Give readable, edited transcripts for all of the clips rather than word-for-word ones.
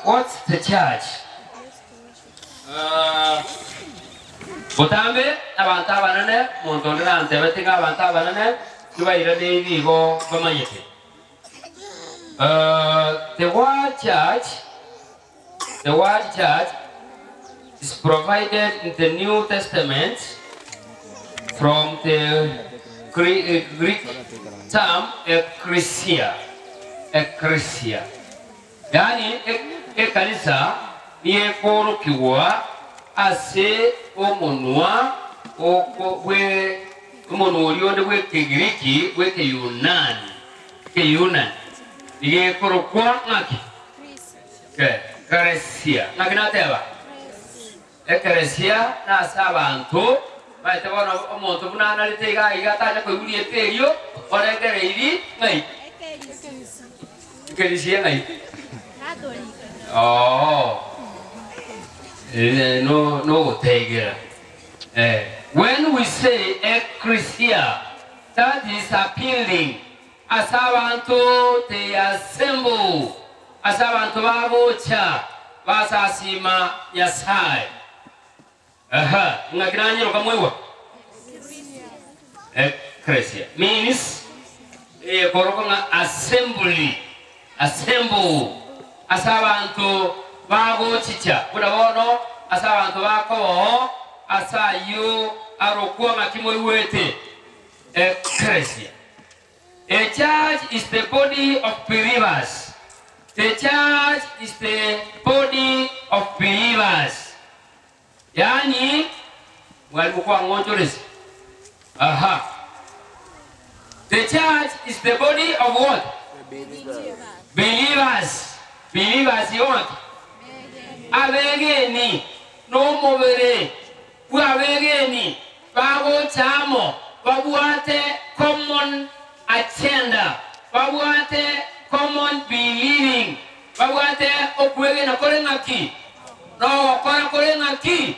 What's the church? Botambe abanto abanene, monto onde nantebete ng'a abanto abanene tibairaneiri igo bamanyete. The word church, the word church is provided in the New Testament from the Greek term ekklesia, ekklesia. Yaani ekanisa nigo ekoorokigwa ase omonwa bwe omonwa oria onde bw'Ekegiriki bw'Ekeyunani, Ekeyunani, nigo ekorokwa ng'aki? Ekklesia. Ng'aki nateba? Ekklesia nase abanto baete bono omonto buna anarete iga iga atanya koigwa rieta erio orengereiri ng'ai? Eklesia ng'ai? Oo. No nogotegera. Eh, when we say ekklesia, that is appealing ase abanto they assemble, ase abanto bagocha basasima Nyasae. Aha, ng'aki nanyeroka mwaigwa? Ekklesia means ekorokwa ng'a assembly, assemble, ase abanto bagochicha, buna bono ase abanto bakoboo ase ayio arokwa ng'aki moigwete? Ekklesia. A church is the body of believers. The church is the body of believers. Yaani mwalimu kwang'onchorese. Aha. The church is the body of what? Believers. Believers igo ng'aki? Abegeni nomobere bw'abegeni bagocha amo babwate common agenda, babwate common believing, babwate okwegena kore ng'aki? Nogokora kore ng'aki?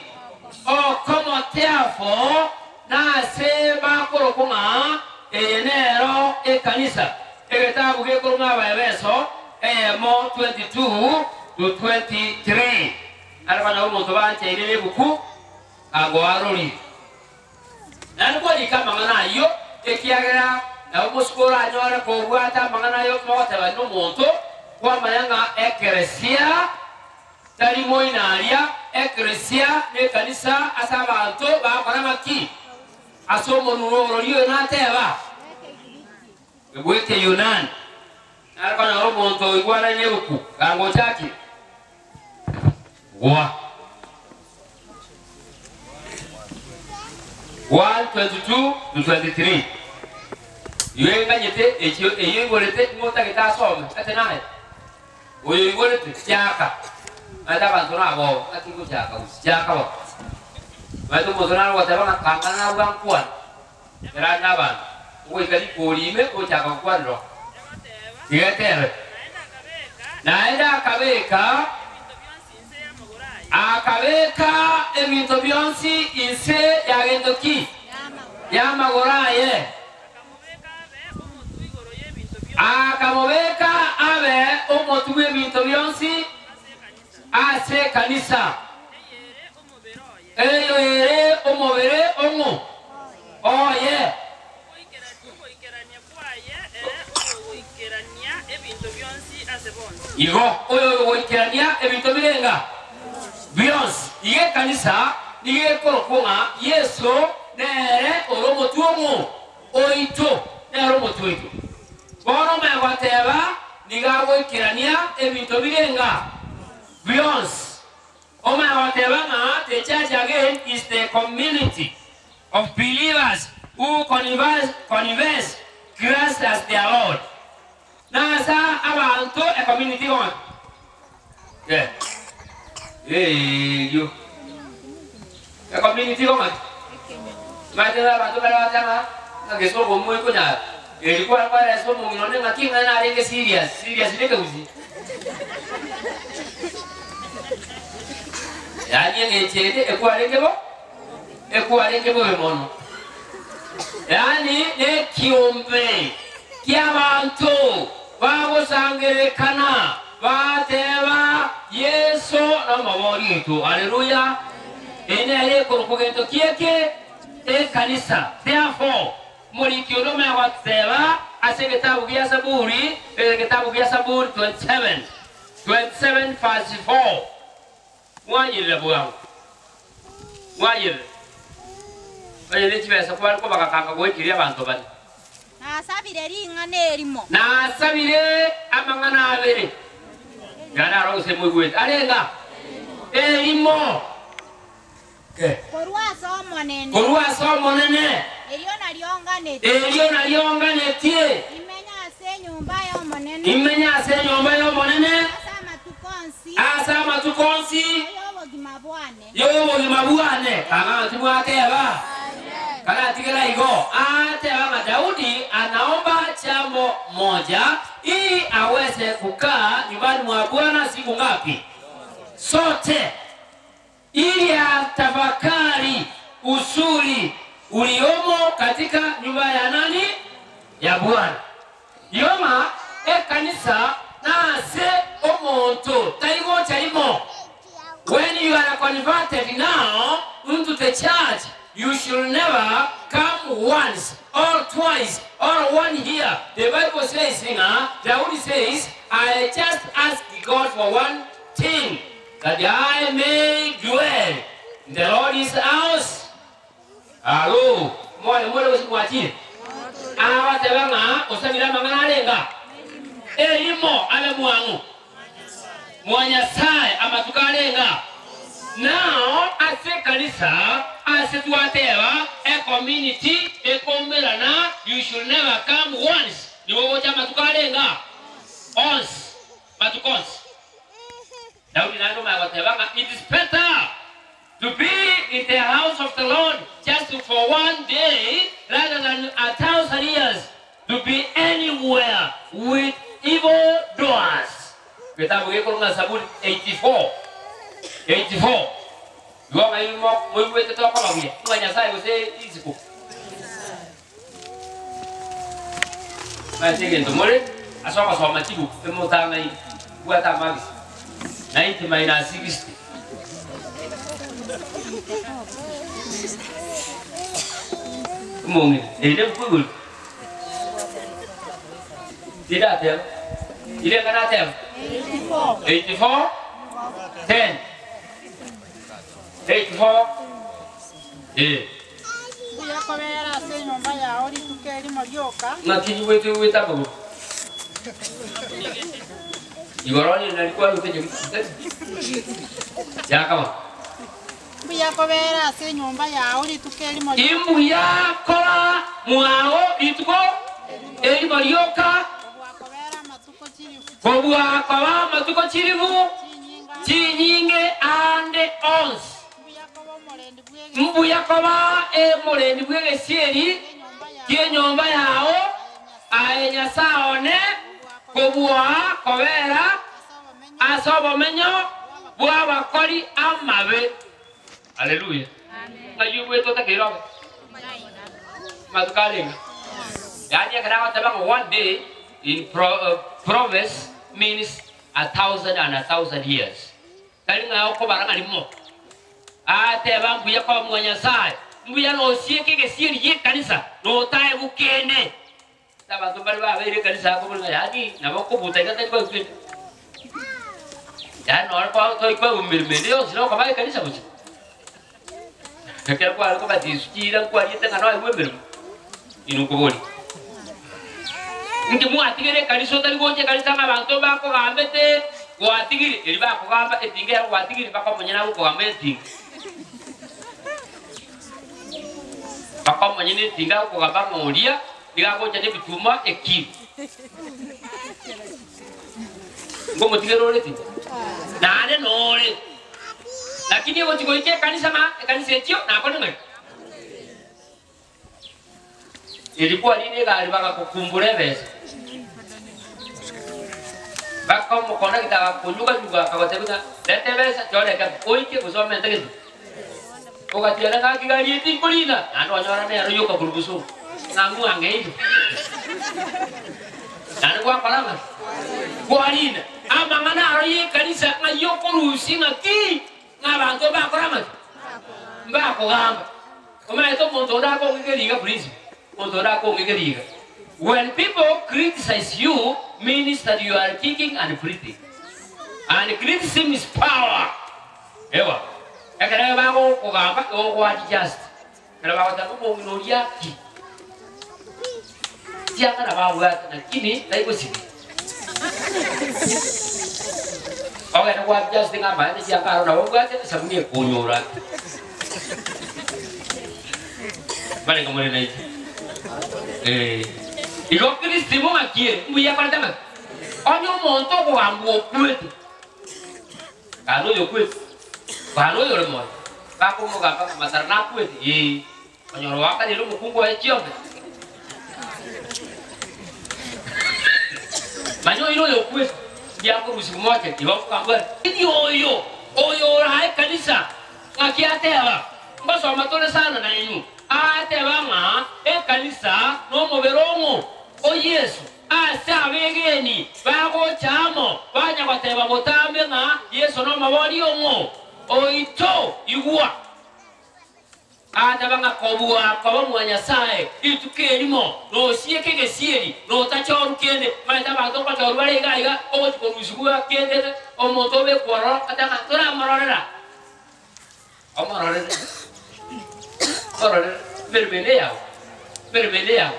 Okomo. Therefore, nase bakorokwa ng'a eye nero ekanisa. Egetabu gekorwa ng'a Abaefeso eyemo 22 to 23. Are konyora omonto bancheire nebuku agoarorire. Naende kwarika amang'ana ayio, ekiagera nabo mosike oranyore kobwata amang'ana ayo mogotebania nomonto, kwamanya ng'a ekeresia tari moino aria, ekeresia nekanisa ase abanto bagokora ng'aki? Ase omonwa ororia oyo nateba, Bw'Ekeyunani. Nare konyora omonto oigwanane nebuku, ganga ochakire. Gwa. 1:22 to 23. Igo enganyete echio eyio oigorete ng'o otagete asome ase naye oyo oigorete chaka maete abanto nabobe ng'aki ngochaka gose chaka bono maete omonto nare ogoteba ng'a kanga naruga nkwane ekero are nabanto ogoika rikori ime ochaka gokwanera oo tiga etebe naende akabeka Akabeka ebinto bionsi inse ya gento ki? Y'amagoro aye. Akamobeka abe omotwe bw'ebinto bionsi ase ekanisa, eyo ere omobere ong'o? Oye. Ogoikerania kwaye ere oyogoikerania ebinto bionsi ase bonsi. Igo oyogoikerania ebinto birenga bionsi. Igo ekanisa nigo ekorokwa ng'a Yeso nere ore omotwe ong'o oito, nere omotwe oito. Bono omanye goteba nigo agoikerania ebinto birenga bionsi. Omanye goteba ng'a the church again is the community of believers who confess Christ as their Lord. Nase abanto e community igo ng'aki? Erio e community igo ng'aki? Omanyete ng'a abanto bare bagoteba ng'a ng'a gesongo moikonyara. Erio kware kwaresa omong'ina onde ng'aki ng'a narenge serious, serious nekegusii. Yaani eng'encho ende ekwarenge bo, ekwarenge bobe mono. Yaani nekiombe kiabanto bagosangererekana bateba. nomobori oito. Haleluya! Eye nere ekorokwa gento ki'eke? Ekanisa. Therefore, omoriki onde omanye goteba ase egetabu gia Saburi, egetabu gia Saburi 27, 27 verse 4. Mwayerera bwango, mwayerera. Onye ne chibesa kware kobagakanga goekeria abanto baria. Nasabire ring'ana erimo. Nasabire amang'ana abere. Iga naro gose moigwete. Arenga? Erimo. Korwa ase Omonene. Korwa ase Omonene. Erio nario nganetie. Erio nario nganetie. Imenye ase enyomba y'Omonene. Imenye ase enyomba y'Omonene. Ase amatuko onsi. Ase amatuko onsi. Y'obogima bwane. Y'obogima bwane. Kang'aa timwateba? Karatigera igo, aateba ng'a Daudi anaomba chambo moja ili aweze kukaa nyumbani mwa Bwana siku ngapi? Sote. Ili atafakari uzuri uliomo katika nyumba ya nani? Ya Bwana. Yoma ekanisa nase omonto tari gocha rimo. When you are converted now into the church, you should never come once or twice or one year. The Bible says, ng'a Daudi says, I just ask God for one thing, that I may dwell in the Lord's house. Alo, more more gose mwachire? Agateba ng'a osabire amang'ana arenga erimo abe mwang'u mwa Nyasae amatuko arenga. Nao ase ekanisa ase twateba ecommunity ekoumerana you should never come once nigo ogocha amatuko arenga onsi matuko onsi. Daudi naende omanya goteba ng'a it is better to be in the house of the Lord just for one day rather than a thousand years to be anywhere with evil doers. Getabu gekorwa ng'a Zaburi 84, 84. Igo ng'ai moigwete tokoba buya ng'a Nyasae gose isiko. Ase egento more ase ogosoma chibuku emotang'aini bwate amagisi 90 minus 60. Omong'ina, eye nebuku igoro? Tindateba. Irenga nateba? 84 10. 84 eh. Mbuya kobeera ase enyomba yao rituko erimo rioka. Ng'aki nyigwete ogwete amagoro igoro onye nari kwarute nyagitari yakaba. Mbuya kobeera ase enyomba yao rituko erimo rioka. Imbuya koba mwao rituko erimo rioka. Kobua kobeera amatuko chilifu. Kobua koba amatuko chilifu chinyinge aande onsi. Mbuya koba omorendi bw'egesieri ki'enyomba yao, aye Nyasae one, kobua kobera ase obomenyo bw'abakori amabe. Haleluya! Ng'ai obuete otakeire obe? Amatuko arenge? Yaani ekero agoteba ng'a one day in Proverbs means a thousand and a thousand years. Tari ng'a okobara ng'a rimo. Agateba, Mbuya koba mwa Nyasae, mbuya nosieke egesieri gi'ekanisa, notaegwe kende. Ase abanto mbare babeire ekanisa akobora ng'a yaani nabo okobuta iga tari koegwa kende. Yaani nonye kwa toi koegwa emeremo ende yonsi nokoba ekanisa gose? Ekero kware kobatiswa chiira nkwariete ng'a noegwe emeremo, inwe nkoboria. Inki mwatigire ekanisa otari gocha ekanisa ng'a abanto mbakogambete gwatigire, erio bakogamba etinga ero gwatigire mpaka omonyene agokogamba etinga. Mpaka omonyene etinga agokogamba ng'a oria nigo agocha nebituma ekilo. Nkomotigera ore etinga? Naende nore. Lakini egochi goika ekanisa ng'a ekanisa echio nakore ng'ai? Erio kwarina egari bagakokumbura ebesa. Bakamokondakita agakonyuga-nyuga akagotebia ng'a reta ebesa choreke oike gose omente gento. Ogatiana ng'aki gari eye tinkorina, naende onyora nero yoka korwa bosongo ng'a ng'u ang'e inde. Naende gwakora ng'a kwarina. Amang'ana aro y'ekanisa ng'ai okorusia ng'aki ng'a abanto mbakore amaki? Mbakogamba. Omanyete omonto onde akong'egeria iga please, omonto onde akong'egeria iga. When people criticize you means that you are kicking and breathing. And criticism is power. Ewa. Ekero bagokogamba igo ogoadjust. Ekero bagoteba omong'ina oria ki? Chianga nabo abwate lakini tari gosibia. Ogende goadjust ng'a amaene chianga aro nabo obwate esabuni ekonyora. Barenge more naintwe. Eh. Igo Kristo ng'aki ere? Mbuya akorete ng'aki? Onye omonto okogambwa okwete, Kare oyo okwete, kare oyo ore moyo, bakomogamba ng'a Matara nakwete, ee, onyora oakaneire omokungu oye chiombe. Manya oire oyo okwete, mbuya akorusigwa mochenu, igo okogambwa are. Lakini oyo, oyo ore aa ekanisa, ng'aki ateba? Ngosoma tore sana nainwe. Aateba ng'a ekanisa nomobere ong'o o Yeso. Ase abegeni bagocha amo, banya goteba botambe ng'a Yeso nomobori ong'o oito. Igwa! Agateba ng'a kobua koba mwa Nyasae rituko erimo, nosieke egesieri, notachoru kende. Omanyete abanto nkochorwa bare iga iga, ogochia korusigwa kende, omonto obekwa ororo, oteba ng'a toramororera. Omororere, omororere, emeremo ende eyao, emeremo ende eyao.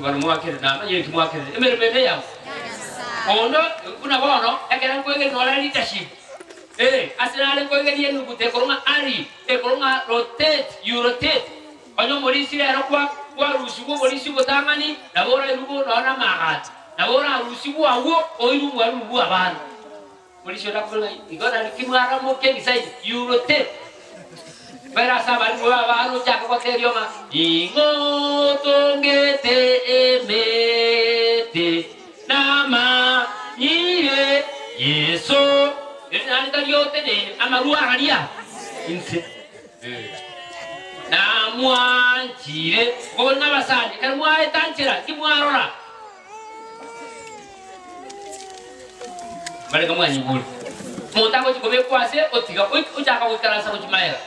Bono mwakerire, namanyire nki mwakerire, emeremo ende eyao. Ondo buna bono, ekero nkoegeria nore leadership, eh, ase nare nkoegeria enuguta ekorwa ng'a ari, ekorwa ng'a rotate, you rotate. Onye omorisia rero kwa kwarusigwe oborisia obotang'ani, nabo orairwe nonya na amagati, nabo orarusigwe agwo oirwe omwaruru bwa abana. Polisi orakore ng'a igo nari ki mwaramokia ebisaini you rotate mbere ase abarimu b'abana ochake goteria ng'a ing'o otongete emete namanyire Yeso eri naende tari oteneine amarwa aria inse namwanchire okobori ng'a abasani ekero mwaeta nchera timwarora Barenge mwanyigure. Omonto agochia kobekwa ase otiga ochaka goikaransa gochia magega.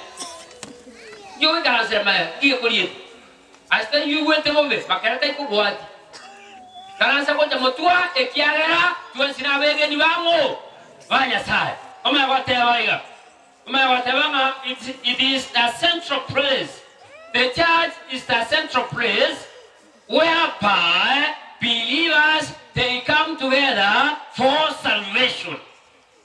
Inki ogoikaransera magega? Inki gekoriete? Ase taigwete bobe, makere taikobwatia. Karansa gocha motwa, ekiagera twensi nabegeni bang'o? Ba Nyasae. Omanye goteba iga, omanye goteba ng'a it, it is the central place, the church is the central place Whereby believers they come together for salvation,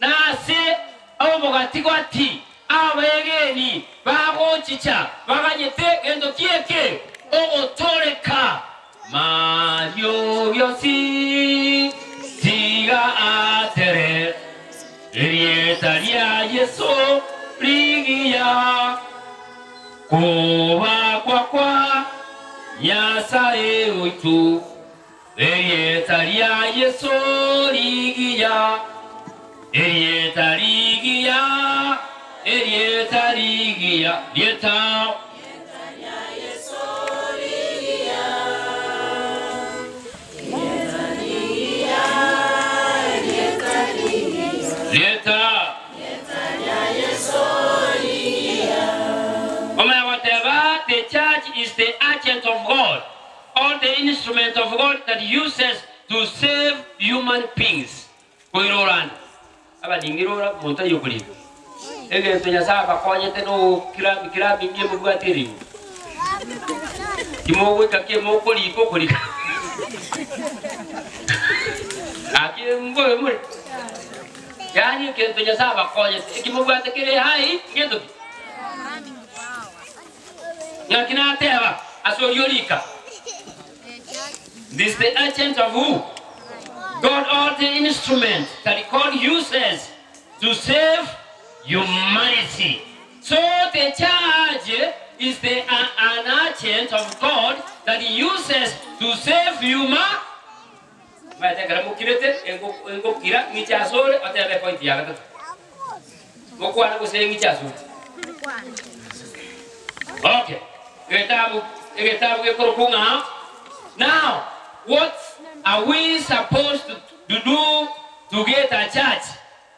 na ase obogatigati abeegeni bagochicha baganyete gento kieke, ogotooreka. Mariogi onsi tiga atere erieta ria Yeso rigiya. Kobakwa kwa Nyasae oito, erieta ria Yeso rigiya, erieta rigiya, erieta rigiya, rieta. Rieta. Omanya goteba, The church is the agent of God, or the instrument of God that uses to save human beings. Koirora ande, abaning'irora omonto aye okorika. Egento Nyasae abakonyete nogokira kira mingi emobwate erimo. Timogoika ki mokorika okorika. Gaki mbobe more. Yaani egento Nyasae abakonyete, eki mobwate kere hai, ngento ki? Ng'aki nateba ase oria orika? This the agent of who? God all the instrument that God uses to save humanity. So the church is the an agent of God that he uses to save human Omanyete ekero mokirete, engokira ng'iche asore otebe epoint ya gatato. Mokwane gose ng'iche asore. Okay. Egetabu egetabu gekorokwa ng'a Now what are we supposed to do? to get a church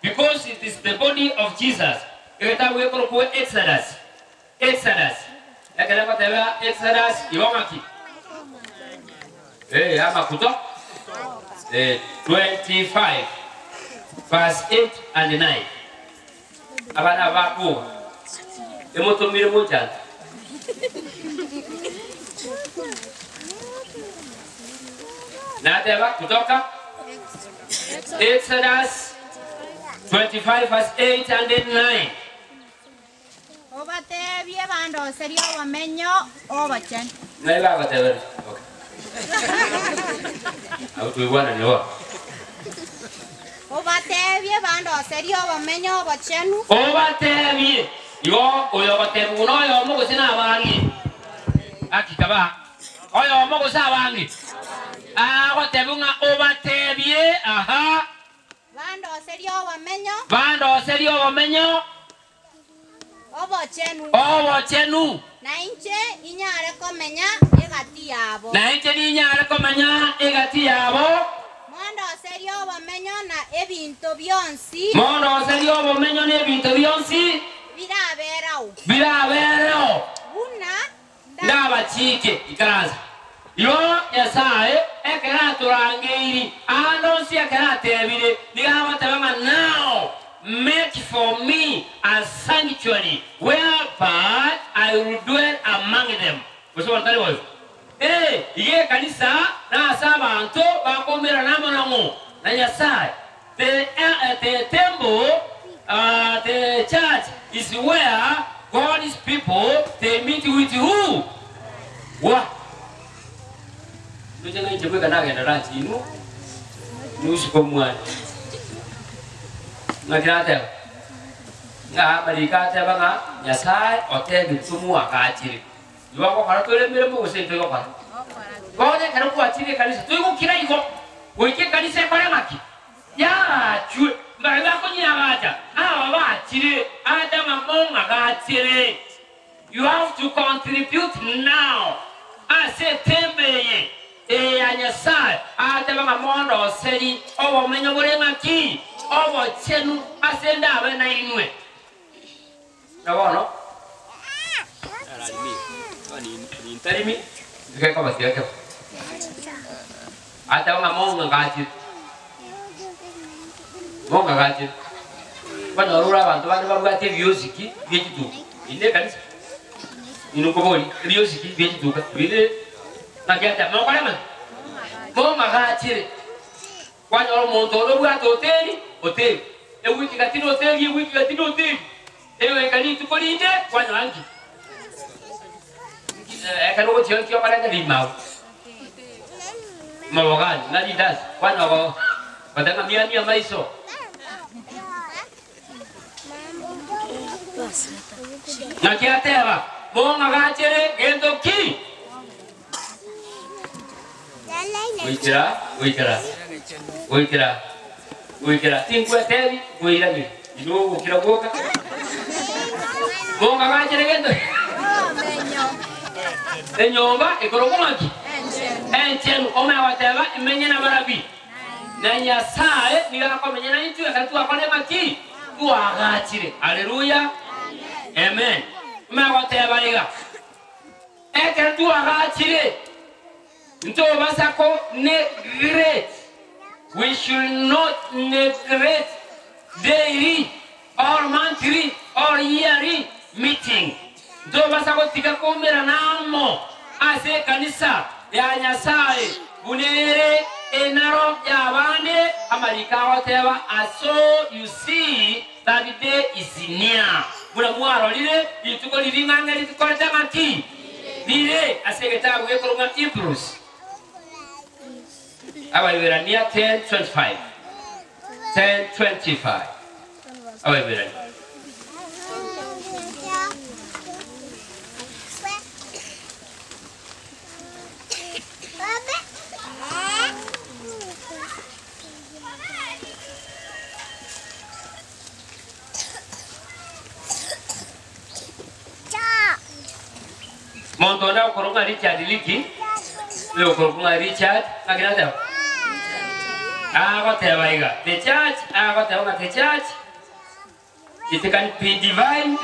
because it is the body of Jesus. Egetabu gekorokwa Exodus. Exodus. Ekero egoteba Exodus igo ng'aki? Eh, amakuto. Eh, 25 verse 8 and 9. Abana aba bakoga emotomire mochando. Nateba kutoka Exodus 25 verse 8 and 9. Obatebie bandoserie obomenyo obochenu. Naye bagotebera. Okay. Abwo toigwanani bono. Obatebie bandoserie obomenyo obochenu. Obatebie igo oyo ogotebi buna oyomo gose na abange. Hakika ba oyomo gose abange. Agotebi ng'a obatebie aha. Bandoserie obomenyo. Bandoserie obomenyo. Obochenu. Obochenu. Na inche inyare komenya egati yabo. Na inche ninyare komenya egati yabo. Mondoserie obomenyo na ebinto bionsi. Mondoserie obomenyo na ebinto bionsi. Biraberao. Birabereo. Buna Ndabachike, ikaransa. Igo Nyasae ekero atorangeiri aande onsi ekero atebire, nigo agoteba ng'a Now make for me a sanctuary whereby I will dwell among them. Gose bono tari boigo? Ee, iga ekanisa nase abanto bakoumerana amo nang'o? Na Nyasae. The, the temple, the church is where God's people they meet with who? Wa. Ndoche ng'a inche bweka nagenda lunch inwe nusu komwana. Ng'aki nateba? Ng'a amariko ateba ng'a Nyasaye otebire tomwagachire. Igo agokora tore emeremo gose intwe gokora? Bono ekero gwachire ekanisa toigokira igo, goika ekanisa ekore ng'aki? Yaagachwe. Mbaria bakonyeagacha, aba bachire, Adama mong'agachere. You have to contribute now ase etembe eye eye ya Nyasae, agateba ng'a mondoseri obomenyo bore ng'aki? Obochenu, ase ndabe nainwe. Na bono nintarimi gekoba tiga kebe. Ateba ng'a mong'agachire, mong'agachire. Okonyora ore abanto bande babwate ebiosiki bie chituka, inde ekanisa, inwe nkoboria, ebiosiki bie chituka bire naki ateba mokore ng'a mong'agachire. Kwanyora omonto onde obwate hoteli, hoteli, ewiki gati na hoteli, ewiki gati na hoteli, egoika rituko rinde kwanyora nki? Nki ekero ogochia nki okorenta rimau? Mabogani na rindasi, kwanyora go goteba ng'a miamia amaiso. Naki ateba, Mong'agachere gento ki? Goikera, goikera, goikera, goikera, tinkwetebi, nkoiranire. Inwe ogokira gwoka. Mong'agachere gento enyomba ekorokwa ng'aki? Enchenu. Omanye goteba, Imenye nabarabi. Na Nyasae nigo akomenya naintwe ekero twakora ng'aki? Twagachire. Haleluya! Amen. Omanye goteba iga. Ekero twagachire, ntobasa ko neglect, we should not neglect daily or monthly or yearly meeting. Ntobasa gotiga koumerana amo ase ekanisa ya Nyasae buna ere enaro y'abande, amariko agoteba, As so you see that day is near. Buna mwarorire, rituko riria ing'ang'e ritikorete ng'aki? Rire ase egetabu gekorokwa Hebrews. Abaiberania 10:25. 10:25. Abaiberania. Monto onde agokorokwa ng'a Richard Leakey, oyo okorokwa ng'a Richard, ng'aki nateba? Agoteba iga, the church, agoteba ng'a the church, it can be defined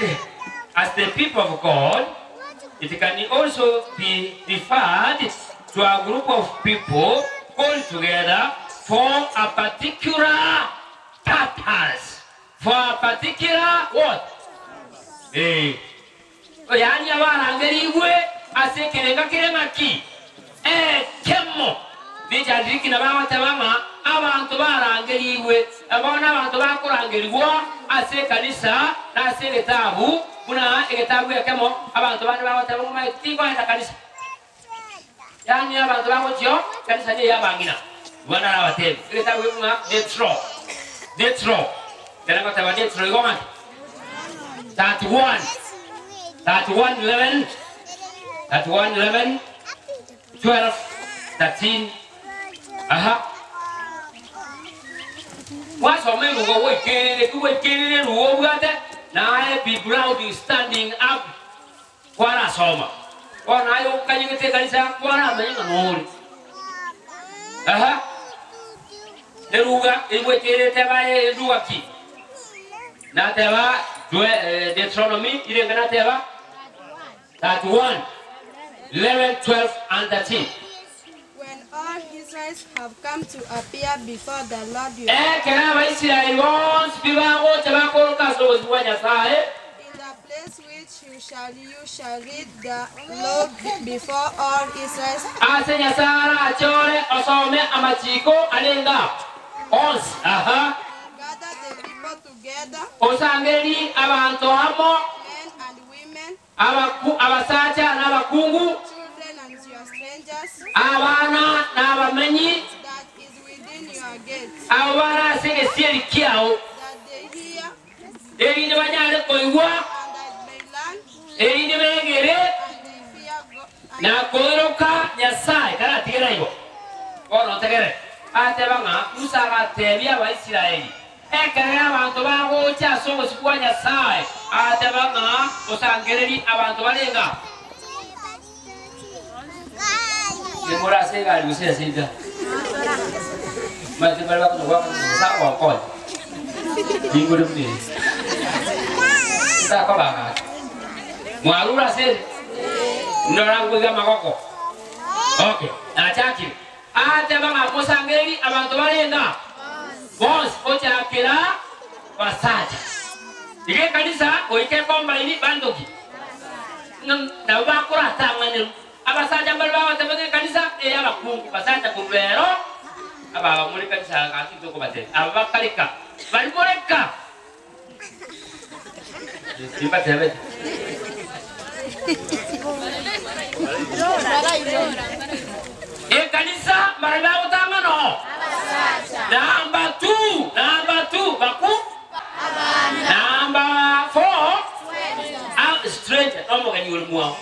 as the people of God, it can also be referred to a group of people called together for a particular purpose. For a particular what? Eh. Yaani abarangerigwe ase ekerenga kere ng'aki? Ekemo. Richard nabo agoteba ng'a abanto barangerigwe, bono abanto bakorangerigwa ase ekanisa na ase egetabu, buna egetabu ekemo, abanto bande bagoteba ng'a omanyete tinkoenda kanisa. Yaani abanto bagochia kanisa niyo abang'ina. Igo narabatebi, egetabu gekwo ng'a Detro, Detro, ekero ngoteba Detro igo ng'aki? 31, 31 11, 31 11, 12, 13, aha. Mwasoma eruga gwaikereire ki gwaikereire eruga obwate, naye be proud standing up Kwarasoma, bono aye okanyegete ekanisa kwaramenye ng'a nore. Aha. Eruga igwekerete baye eruga ki? Nateba dwe eh, Deuteronomy irenge nateba 31 11 12 and 13. When all Israel have come to appear before the Lord your Ekero Abaisraeli bonsi pi bagocha bakoroka ase obosio bwa Nyasae, In the place which you shall you shall read the law before all Israel. Ase Nyasae arachore osome amachiko arenge aa onsi. Aha. Gather the people together, Osangererie abanto amo, men and women, Abaku, abasacha na abakungu, abana na abamenyi, abwo bare ase egesieri kiao, erinde banyare koigwa, erinde begere na koiroka Nyasae. Karatigere igo, bono otegerere. Ateba ng'a Musa agatebia Abaisraeli, Ekero abanto bagocha ase obosio bwa Nyasae, agateba ng'a osangererie abanto barenge amo. Nimore ase egari gose ase inda. Omanyete mbare bakonya goaka ng'a Nyasae agonkonye. Ningore buna eye. Ntakoba gaki. Mwarure ase ere? Ndora nkoiga amagoko. Okay, nachakire. Agateba ng'a mosangererie abanto barenge aa bonsi gochakera basacha. Iga ekanisa goika ekombaini banto ki? Ng'a nabo bakoratang'anerwa. Abasacha mbare bagoteba ng'a ekanisa ney'abakungu, basacha korwa rero ababa more kanisa gaki ntokobatebia. Aba bakareka baria moreka. Timbatebeti. Ekanisa mbarabwo bagotang'ana oo? Number two, number two, baku? Number four, ah, stranger, nomogeni ore mwao.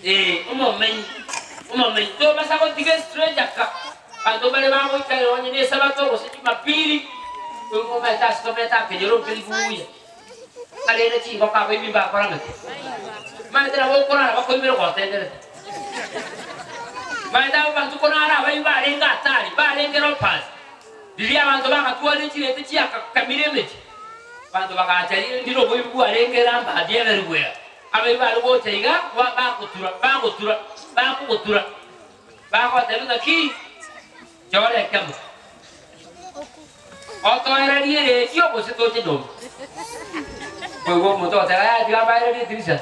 Eh, omomenyi, omomenyi. Tobasa gotiga estranger ka. Abanto mbare bagoikaera onye n'Esabato gose Jumapili, nigo omanyete ase tomanyete akenyoro nkeri buya. Arende chingoko abaibi mbakora ng'aki? Omanyete nabo okorara bakoimera ogotenderete. Omanyete abo amatuko naro abaibi barenge hatari, barenge robbers. Riria abanto bagatwarire chirete chiakakamire emechie, abanto bagacha rinde oboibi bwarenge rampant everywhere. Abaibi bare gocha iga bagotura, bagotura, bakogotura. Bagotebia ng'a ki? Chora ekemo, otoererie eredio gose toche nyomba. Koigwa omonto ogoteba yaya tiga mbaererie etirisa.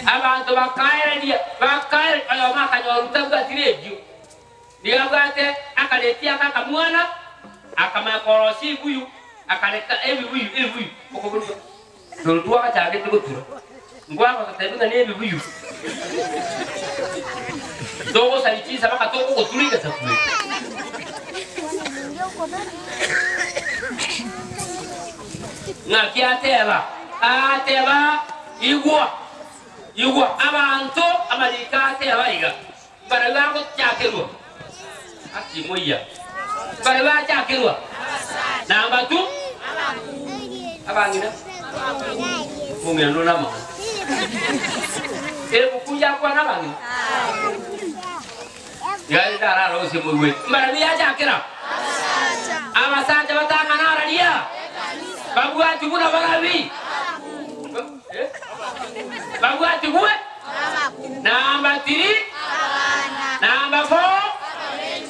Abanto bakaereria, bakaereria, oyomo akanyorwa tabwati redio, nigo abwate akaredio aka akamwana, akamanya korosia ebibuyu, akareka ebibuyu ebibuyu, okoborwa. Toro twagachagete gotura, nkwagototebia ng'a nebibuyu togosaria chinsa mpaka tokogotura egesaku eke. Ng'aki ateba? Ateba, Igwa, igwa, abanto amariko ateba iga, mbarabwo bagochakerwa akimoyia, mbarabwo bachakerwa namba tu abang'ina omong'ina nore namang'ana ebuku yakwana abang'ina. Iga ndarara gose moigwete. Mbarabwo yachakera? Abasacha batang'ana araria? Babwatigwe na barabi? Eh? Babwatigwe? Namba tiri? Namba four?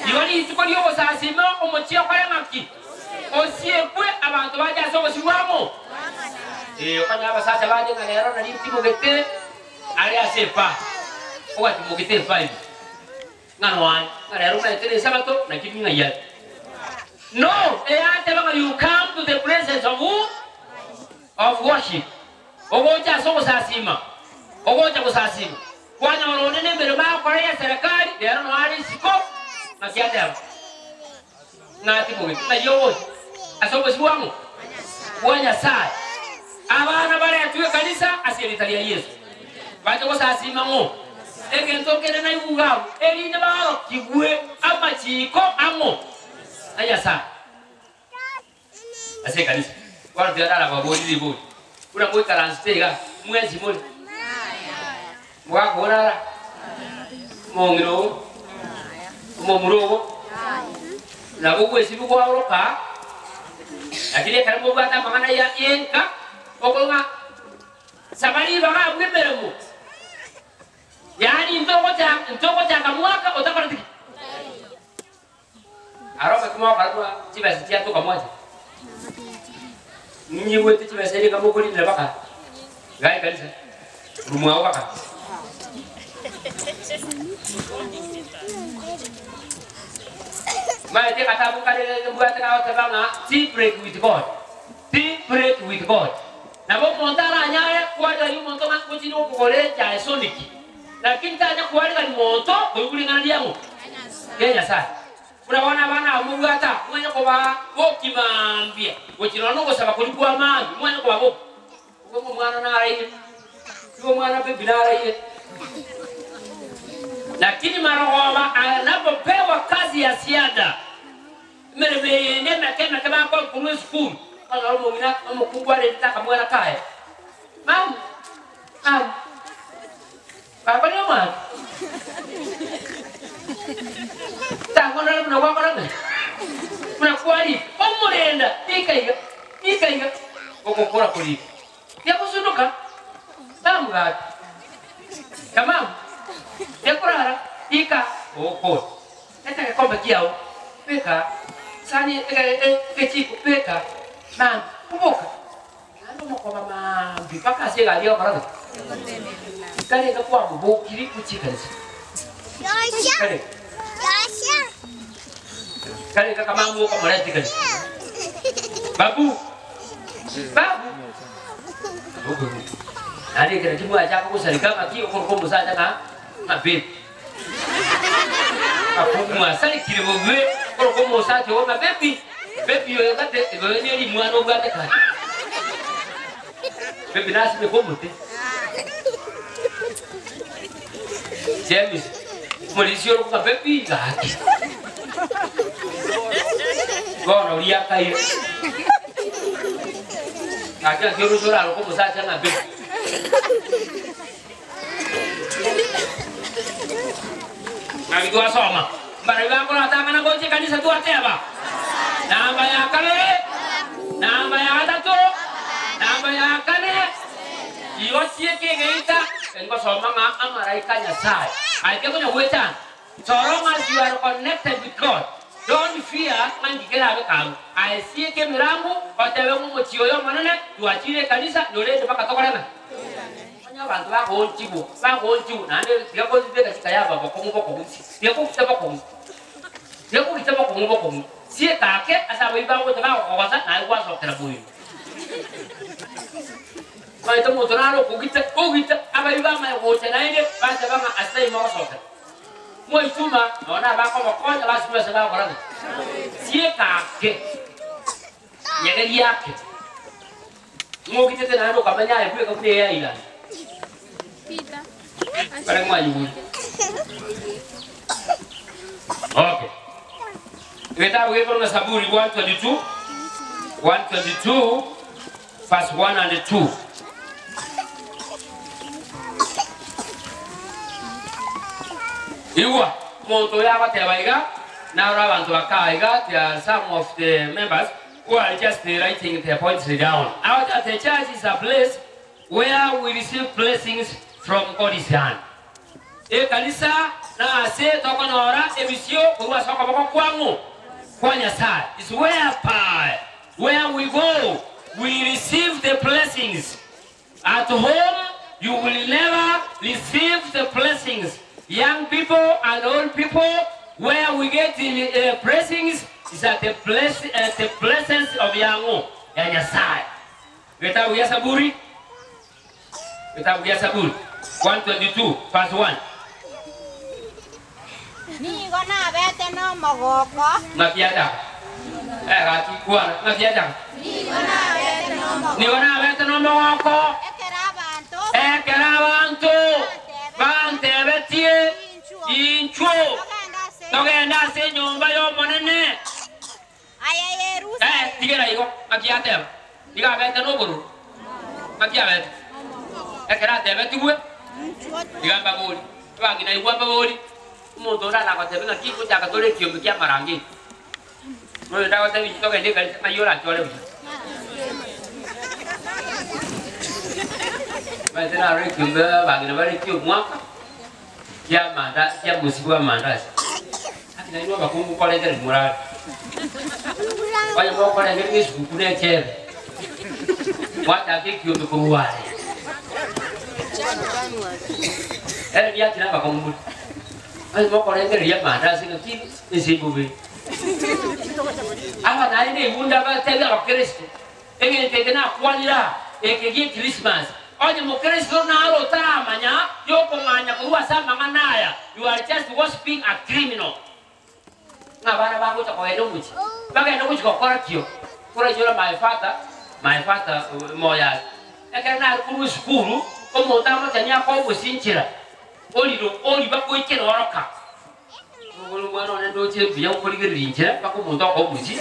Igo rituko ri'ogosasima omochie okore ng'aki? Osiekwe abanto bache ase obosio bwamo. Eh, okonyora abasacha bande ng'a rero nari ntimogete are ase epa. Ogatimogete epa ime. Ng'a noa, ng'a rero omanyete na esabato, naki ng'ai are. No, eyateba ng'a you come to the presence of who? Of worship. Ogocha ase ogosasima, ogocha gosasima. Kwanyora onde nemeremo agokora ya serikali, rero noa are isiko, ng'aki ateba? Ng'a timogete. Ng'ai ogocha? Ase obosio bwang'o? Bwa Nyasae. Abana baretwe ekanisa ase erieta ria Yeso. Bache gosasima ng'o? Egento kende naigwe abwo, erinde baorokigwe amachiko ang'o? A Nyasae. Ase ekanisa. Bono tiga narababorie ribori. Buna moikaransete iga, mwensi more? Mogakora ara? Omong'ina oo? Omomura oo? Nabo ogwesibia kwaoroka, lakini ekero mobwate amang'ana ya enka, okong'a ng'a saba ribaga abwo emeremo. Yaani ntogocha ntogochaka mwaka otakoreti ki? Aro obokima bw'akarokwa chibesa chiatoka mwancha. Ninyigwete chibesa eria nkamokorindera baka iga ekanisa korwa mwao baka. Maete agatabu kare mbwate gagoteba ng'a tea break with God, tea break with God. Nabo omonto aranyare kwarigania omonto ng'a ngochire gokogorera echae soniki, lakini tanya kwarigania monto koigwa ring'ana riang'o? Ria Nyasae. Buna bono abana aba mobwate aa, mwanye kobaa boki mambia, gochia nonya nogosaba koria kwa mambia, mwanye kobaa boki. Igo omwana naraire, igo omwana baby naraire. Lakini marogoba anapopewa kazi ya ziada, emeremo eye ende emeke emeke bakoa korwa esukuru, okonyora omong'ina omokungu arendete akamwana kaye, Mama, mama. Baba nomwana takonora buna gwakora ng'a buna kwarire omorenda ika iga ika iga ogokora korire tiagosundoka bamugaki tamam tiakorara ika ogokora leta egekombe kiao beka sani egechiko beka mambia oboka Naende omokoba mambia mpaka ase egari y'ogokora gaki? Karenge kwamobokiri gochia ekanisa. Karenge. Karenge akamamwa okomoreta ekanisa. Babu! Babu! Naende ekero nakio mwachaka gosareka ng'aki okoroka omosacha ng'a ng'a babe. Abwo mwasarekire bobe okoroka omosacha oo ng'a baby, baby oyo gate oyo neri mwana obwate kare. Baby nasimeke omote. James, omorisia ore ng'a baby gaki. Bono oria akaira. Gaki naki oroche oraroke omosacha ng'a baby. Naki twasoma, mbarabwo bakoratang'ana gocha ekanisa twateba, namba ya kabere, namba ya gatato, namba ya kane, igo chieka egeita, ngosoma ng'a amaraika a Nyasaye aye konya goetana. So long as you are connected with God, don't fear ng'a nki kerabe karu. Aye sieka emerango, otebe ng'a omochie oyo omonene, twachire ekanisa, norende mpaka tokore ng'a? Onye abanto bagoonchigwa, bagoonchigwa, naende tiga kobeka chikayaba bokong'u bokong'u, tiga kogita bokong'u, tiga kogita bokong'u bokong'u, sieka ake ase abaibwi bagocha bagokogosa naye gwasokera moino. Omanyete omonto nare okogita, ogita, abaibwi bamanya gocha naende, bateba ng'a ase taiyo mogosokera. Mwaituma, nonya nabakobakonya basibwe ase bagokora ng'a? Sieka ake, nyegeria ake. Ng'ogitete naende okamenya aye bweka buna eailandi. Bare mwanyigure. Okay. Egetabu gekorwa na Saburi 122 122 verse 1 and 2. Igwa. Omonto oyo agoteba iga, Naro abanto baka iga, there are some of the members who are just writing their points down. Agoteba, The church is a place where we receive blessings from God's hand. Ekanisa nase tokonyora ebisio korwa ase okoboko kwang'o? Kwa Nyasae. Is whereby where we go we receive the blessings. At home you will never receive the blessings. Young people and old people where we get the blessings is at the bless at the presence of yang'o? Ya Nyasae. Getabu gia Saburi Getabu gia Saburi 122 verse 1. Nigo nabete nomogoko. Ng'aki yachaka? Eh, gaki kwana, ng'aki yachaka? Nigo nabete nomogoko. Nigo nabete nomogoko. Ekero abanto. Ekero abanto bantebetie, Inchuo, togende ase enyomba y'Omonene. Aye Yerusalemu. Eh, tigera igo, ng'aki yateba? Nigo abete nobororo. Ng'aki abete? Ekero atebetigwe, iga mbabori, abang'ina igwa mbabori, omonto onde aragotebe ng'aki ngochaka tore ekiombe kia amarangeti. Noyo ndagotebie inche togende ekanisa ng'ai orachore buya. Omanyete narora ekiombe abang'ina bare ekiomwaka, kia amanda kia omosibwa bw'amandasi. Gaki nainwe abakungu korengereria morare. Onye mokorengereria esuguku na echebe, mwachaka ekiombe korwa are. Ere riakire abakong'u more. Onye mokorengereria amandasi ng'aki ense embobe. Aba naende ebunda batebie abakristo, Egento eke nakwanire aa, eke gie Christmas. Onye mokristo naro otaramanya yokong'anya korwa ase amang'ana aya, you are just worshiping a criminal. Ng'a abana bagocha kogenda omochie, bagende gochia gokora kio? Korainyora my father, my father moyo are. Ekero nare korwa esukuru, omonto amochani akogosinchera, orire oriba goikera oroka. Nigo omwana one ndoche mbuya gokorigereria inchera mpaka omonto akoa omochie.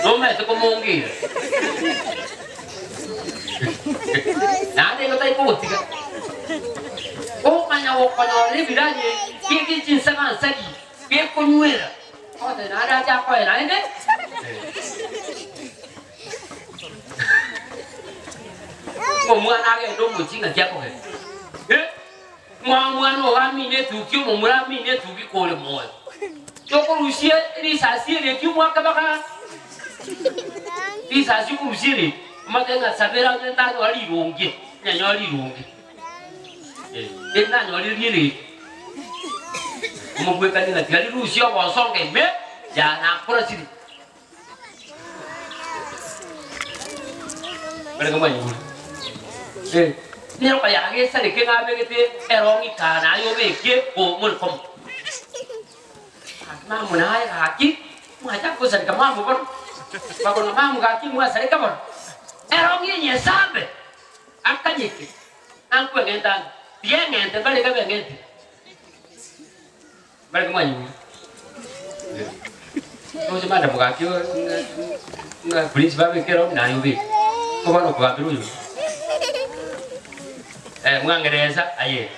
Nomanyete komongeira. Naende igo tari kogotiga. Omanya gokonyorera ebiranya ebi chinsaga nsagi gekonywera. Ogoteba naende ache akoe naende. Omwana agende omochie ng'aki akogenda. Eh? Ng'a omwana oo amine etuki, omomura amine etuki kore moyo. Tokorusia risasi eri eki omwaka baka risasi okorusia eri omate ng'a sabera onye ntanyora rironge, nyanyora rironge. Eh, eri nanyorire riere eri. Omobwekani ng'a tiga rirusie obosonga ime, ya nakorasire. Barenge mwanyigure. Eh, nyeroka yage esareke ng'a abegete erong'i kaa naye obeke ko more komo. Gaki mamu naye gaki, mwachaka gosareka mamu bono. Bakona mamu gaki mwasareka bono. Erong'i eye esambe, akanyeke, nankwe ng'ente ande. Tiga eng'ente mbarenge beng'entire. Barenge mwanyigure. Oche manda mugaki ng'a prince babeke erong'i naye obeke. Nigo bono okogambera oyo. Eh, mwangeresa aye.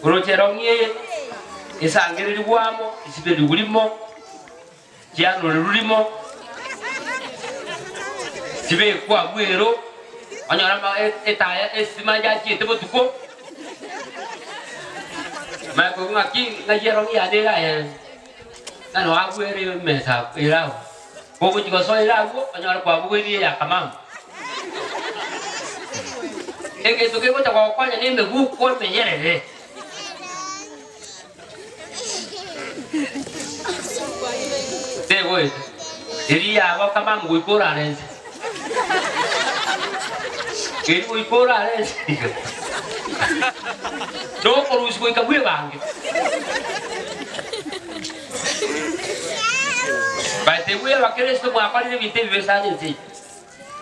Oroche erong'i eye, esangererigwe amo, esiberigwe rimo, chianorerwe rimo, chibekwe abwo ero, onyore ama etaya estima yachiete botuko, Manya koigwa ng'aki ng'ai erong'i yane ere aye ng'a noo abwo ere emesa ere abwo. Kogochia gosoa ere abwo, onyore kwabogoirie eya kamama. Egento kegocha gogokonya na emeguko emeyerere. Tegoeta. Eria yabo kamama goika orare ense. Eri goika orare ense iga. Nokorusia goika bwebange. By the way, Abakristo mwakorire ebinto ebibe sana ense eye.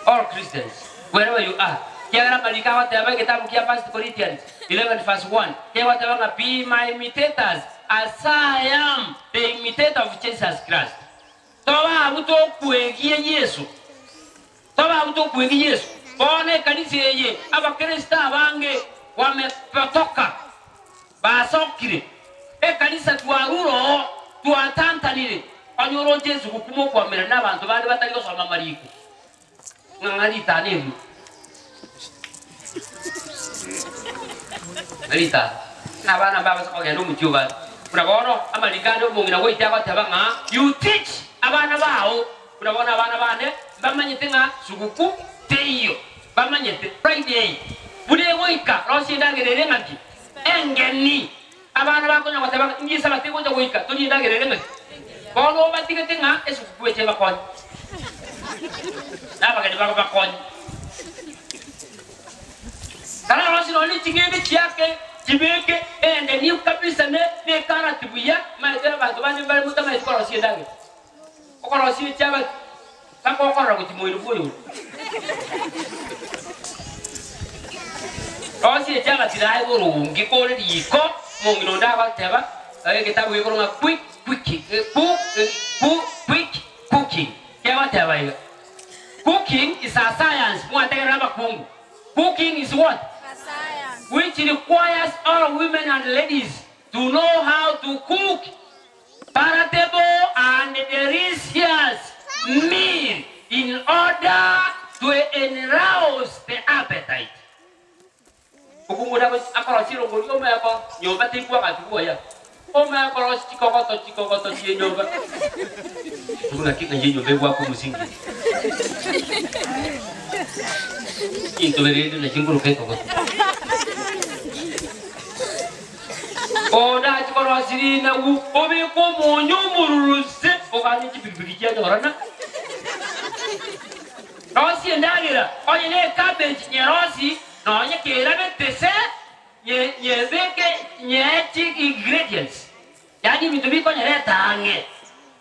All Christians, wherever you are, kiagera amariko agoteba egetabu kia First Corinthians 11 verse 1, kegoteba ng'a be my imitators as I am the imitator of Jesus Christ. Toba abwo tokwegia Yeso, toba abwo tokwegia Yeso. Bono ekanisa eye, Abakristo abange wamepotoka. Basokire, ekanisa twarure oo, twatantanire, onye oroche esuguku mokoamererania nabanto bande batari gosoma amariko, ng'a ng'a ritano erio. Ng'a ritano. Ng'a abana mbabase kogenda omochie obare. Buna bono amariko ande omong'ina goite agoteba ng'a you teach abana bao, buna bono abana bane mbamanyete ng'a suguku teiyo, bamanyete Friday buna egoika rosia endagera ere ng'aki? Engeni. Abana bakonya goteba ng'a inki esabato egocha goika torie endagera ere ng'aki? Bono obatigete ng'a esuguku eche ebakonye, na abageni babo bakonye. Kararosie nonya ne ching'ende chiake chibeke engeni kabisa ne ekarati buya, omanyete abanto bande mbare motamanyeti korosia endagera. Okorosia echabati mpaka okorora gochia moino bw'oyonde. Rosia echabati naye boronge kore riko, omong'ina onde agoteba, egetabu gekorwa ng'a quick quick cook quick cooking kegoteba iga, Cooking is a science, mwategerera abakungu, cooking is what? Which requires all women and ladies to know how to cook Palatable and delicious meal in order to enrouse the appetite. Okomura akorosia erongori omeko nyomba tekwagati bwoya. Omanye korosia chikogoto chikogoto chi'enyomba. Buna ki ng'ai enyomba egwaka omosingi? Chintobe rende nachio nkoroka ekogoto. Ondache korosia rinagu, obeke omonyo omororo se, oganye chipigipigi chianyorana. Rosia endagera, onye ne ecabbage nyerosie, nonye kerabete se, nye nyebeke nyee chi ingredients, yaani ebinto bikonyereta ang'e.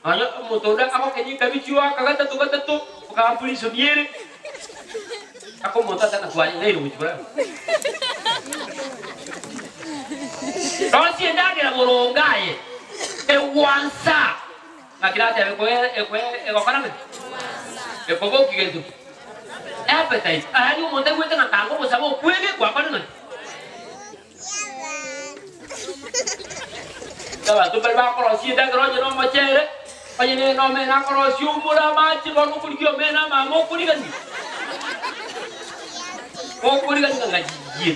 Nonye omonto onde agokenya ekabichi oaka gatato gatato, okambura isoni ere, mpaka omonto ase ng'a twanyereire gochia korara. Rosia endagera boronge aye, egwansa, ng'aki natebe ekoe ekoe egokora gete? Ekobokia gento ki? Appetite. Yaani omonto aigwete ng'a kanga obosaba okwege, gwakora ng'aki? Abanto mbare bakorosia endagera onye nomochere, onye nere nomena akorosia oumore amache bono okorigia omena amame okorigania. Okorigania ng'a ng'achiyie.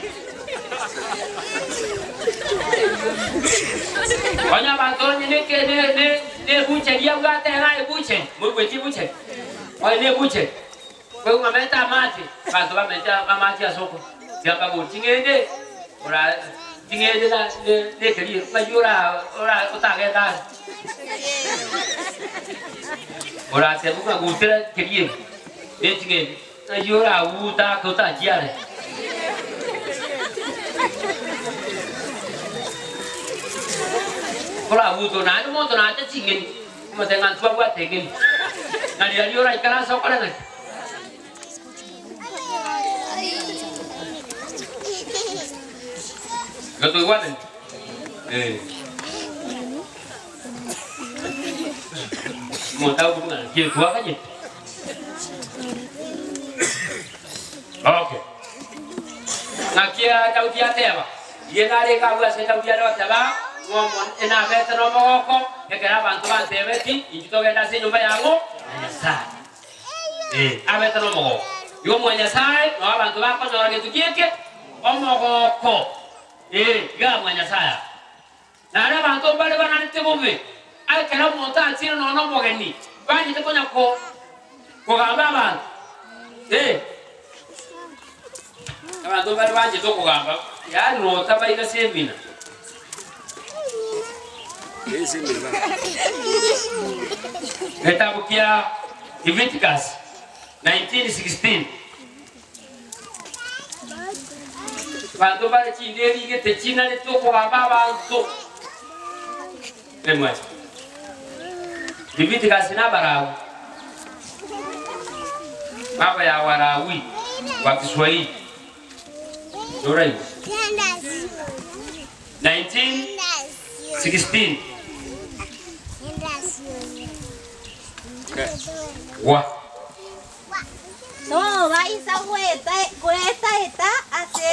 Onye abanto onye neke ne ne nebucheri abwate ere aye ebucheri, moigweti ebucheri? Onye ne ebucheri. Koigwa bamente amache, abanto bamente amache ase oko tiga ching'ende ora ching'ende na ne nekeria ng'ai ora ora otagenda are. Oratebe ng'a gutera keria eke ne ching'ende ng'ai oraguta ake otachiare. Oraguta naende omonto nacha ching'eni. Omote ng'a ntwabwate eng'eni, na rirorio oraikaranse okore ng'aki? Igo toigwanani? Eh. Omonto agokobua ng'a naki twakanyete. Okay. Naki Daudi ateba, Inche narenge agwo ase Daudi are goteba, ng'a Omonene nabete nomogoko, ekero abanto bantebeti, Inchuo togende ase enyomba yang'o ya Nyasae. Ee, abete nomogoko. Igo mwa Nyasae nao abanto bakonyora gento ki eke? Omogoko. Ee, iga mwa Nyasae aa. Naende abanto mbare banarete bobe, ekero omonto achire nonya nomogeni, banyete konya ko kogamba abanto. Ee, abanto mbare banchete okogamba, yaani notabaira semina. Egetabu kia Leviticus 19:16. Abanto mbare chinderi gete chinarete okogamba abanto. Emwe. Leviticus na Abalawi. Mambo ya Walawi wa Kiswahili. Noraigwa. 1916. Wa. Tobaisa goeta-eta ase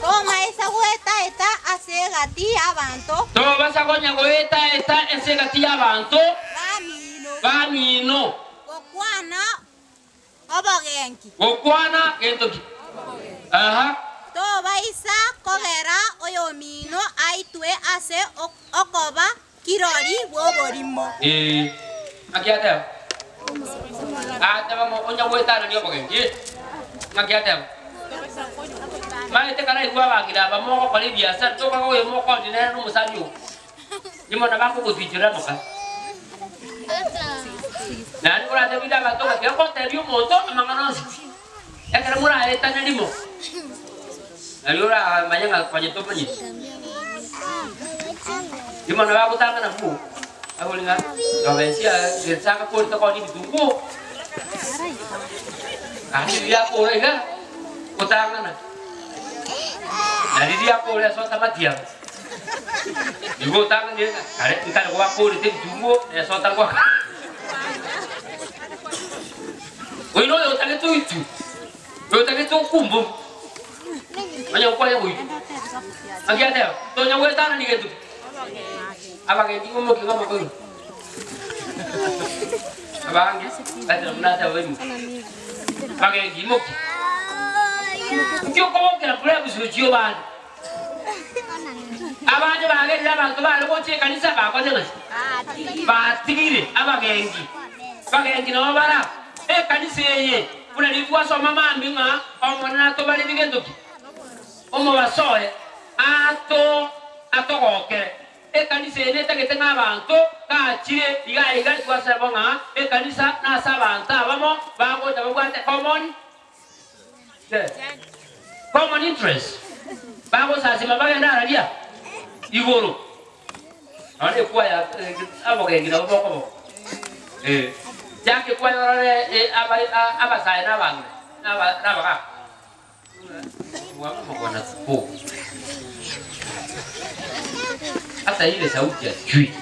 Tomaisa goeta-eta ase egati y'abanto. Tobasa konya goeta-eta ase egati y'abanto Bamino. bamino. Gokwana obogenki. Gokwana gento ki? Aha. Tobaisa kogera oyomino aitwe ase okoba kirori bw'oborimo. Ee. Ng'aki ateba? Ateba ng'a onya goetanania obogenki. Ng'aki ateba? Maete karaigwe abang'ina aba mogokora ebiasara, tokaga oyo mokondi nere nomosani oo. Nimo nabo akogotichera moka. Naende koratebie abanto ng'a tiga gotebia omonto amang'ana onsi pi, ekero moraetane rimo, nario oramanye ng'a konya tomanyeti. Rimo nabo agotang'ana bwo, abori ng'a yobesia gesa agakorete koonia ebitunguo, naende riria akore iga, otang'ana, na riria akore ase otamati abo. Igo otang'anire ng'a kare nkare gwakorete ebitunguo na esota ngwaka. Oyo noyo otagete oitwe, oyo otagete okumbomu, onye nkwaya goitwa. Naki ateba, tonya goetanania gento ki? Abagenki ng'omokia ng'a amakoigo. Abange, bateba buna ateba baimoke. Bagenki imokia. Nki okobokera plebs gochia obande? Abande bagerire abanto baare gocha ekanisa bakorire ng'aki? Batigire abagenki. Bagenki nabo bara ekanisa eye buna riria twasoma mambia ng'a Omonene atobarerie gento ki? Omobaso oye ato atogokere. Ekanisa eye netagete ng'a abanto gachire iga iga twaseba ng'a ekanisa nase abanto abamo bagocha babwate common Common interest, bagosasima bagende araria igoro. Nonya ekwaya abogengi nabo bokoboka. Eh, chaka ekwaya orore abasae na abang'ina na abagaka. Hata ile sauti hajui.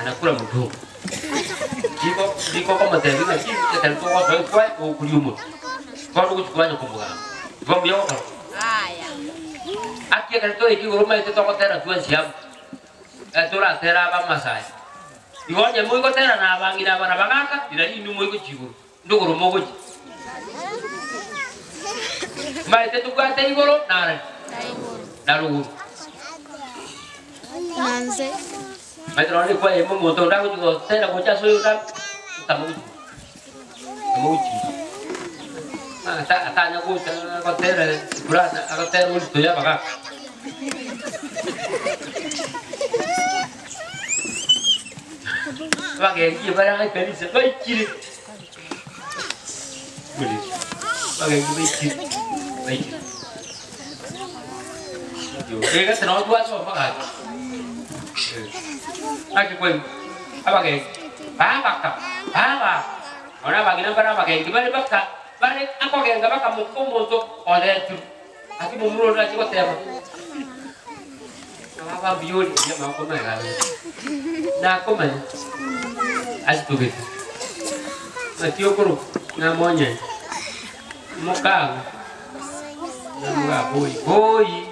Anakula mdomo. Ndiko ndiko okomotebia ng'a ki ekero togosoa ekwaya okoria omotwe. Bono ogochia kwanya komogamba. Igo mbuya ogokora? Aki ekero toika igoro omanyete togotera twensi amo, toratere abe amasaya. Igo onye moigotera na abang'ina aba na abagaka, rirorio inwe moigochia igoro. Ndogoro mogochia. Mbaete tobwate igoro na arari na rogoro. Maete nonya ekwaya ime omonto onde agochia gotera gocha ase oyo onde tamagochi tamagochi atanya gocha gotera fulani agotera orito ya abagaka. Abagenki bare ekanisa baikire. Abagenki baikire. Baikire. Egese nabo twasoma gaki. Gaki kwenu. Abagenki. Babaka. Baba. Nonye abang'ina mbare abagenki bare baka bare akogenga bakamoka omonto oretwe. Ase momura onde achie goteba, Baba mbuya ore, erio amaboko amaya abe. Nakomanya asitogete. Naki okorokwa? Namonyene. Mokago. Namoga boi boi.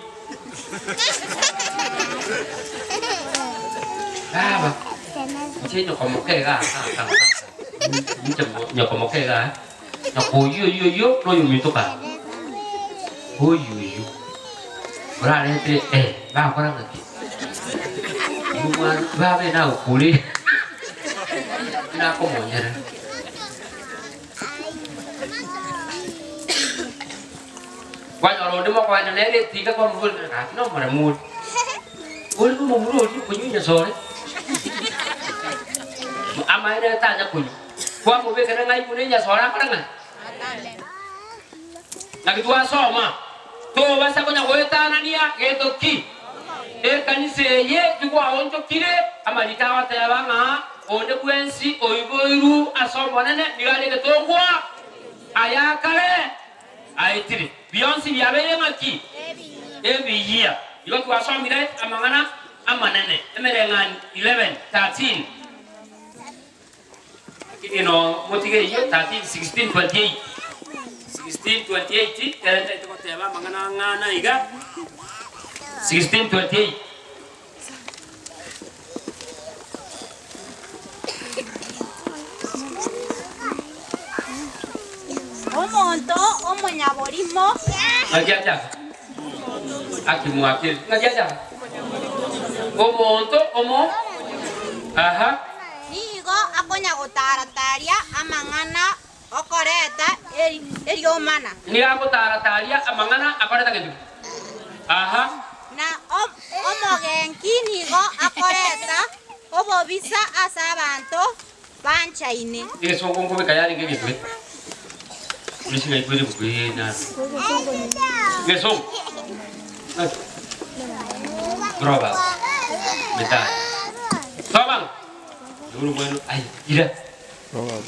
Baba, inche nyoko moke iga aka aka aka. Inche nyoko moke iga. Na koyio oyio oyio noyominto kare. Oyio oyio orarete eh bakora ng'aki? Omwana babe nagokure nakomonyerera. Kwanyora onde mokoenda nere etinga kwamoboria gaki nomoremu ore. Ore nomomura oria okonywa enyasore amaene tanya konywa. Kwamobekera ng'ai buna enyasore akore ng'a? Naki twasoma, tobasa konya goetanania gento ki? Ekanisa eye tigwaonchokire, amariko agoteba ng'a onde bwensi oiboirwe ase Omonene nigo are egetongwa ayakare aetire. Bionsi biabeire ng'aki? Ebiyia. Igo twasomire amang'ana amanene, emereng'anio 11, 13. Lakini no motige eyio 13, 16, 28. 16:28 ere ntaete goteba amang'ana ang'ana iga 16:28. Omonto omonyaborimo. Ng'aki achaka? Akimwakire. Ng'aki achaka? Omonto omo aha. Nigo akonya-gotaara-taaria amang'ana okoreta eriomana. Nigo agotaara-taaria amang'ana akoreta gento ki? Aha. Na omogenki nigo akoreta obobisa ase abanto banchaine. Egesongo nkobeka yarenge egento gete. Buna chigaigwere ebuku eye naro. Egesongo. Ng'aki? Proverbs. Methali. Soma ng'a. Igoro mweno aye ira.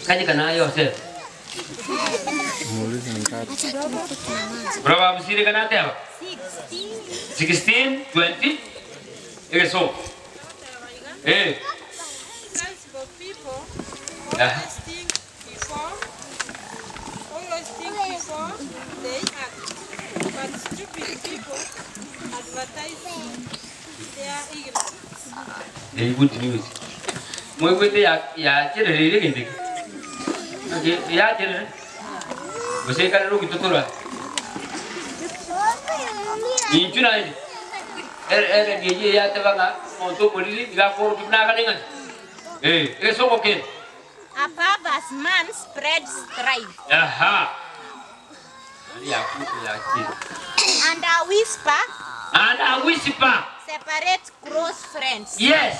Kanyeka naye Yosefu. Proverbs ire kana ateba 16 20 egesongo. Eh. Sensible people Aha. always think before always think before they act, but stupid people advertise their ignorance. Very good news. Moigwete ya yacherereire egento eke. Naki yacherere. Gose ekarere ogitotora. Inchu naende. Ere ere eyio yateba ng'a omonto omoriri nigo akorokia buna agane ng'aki. Eh, egesongo kende. A perverse man spreads strife. Aha. Nari yaku- yachire. And a whisper And a whisper. separates close friends. Yes.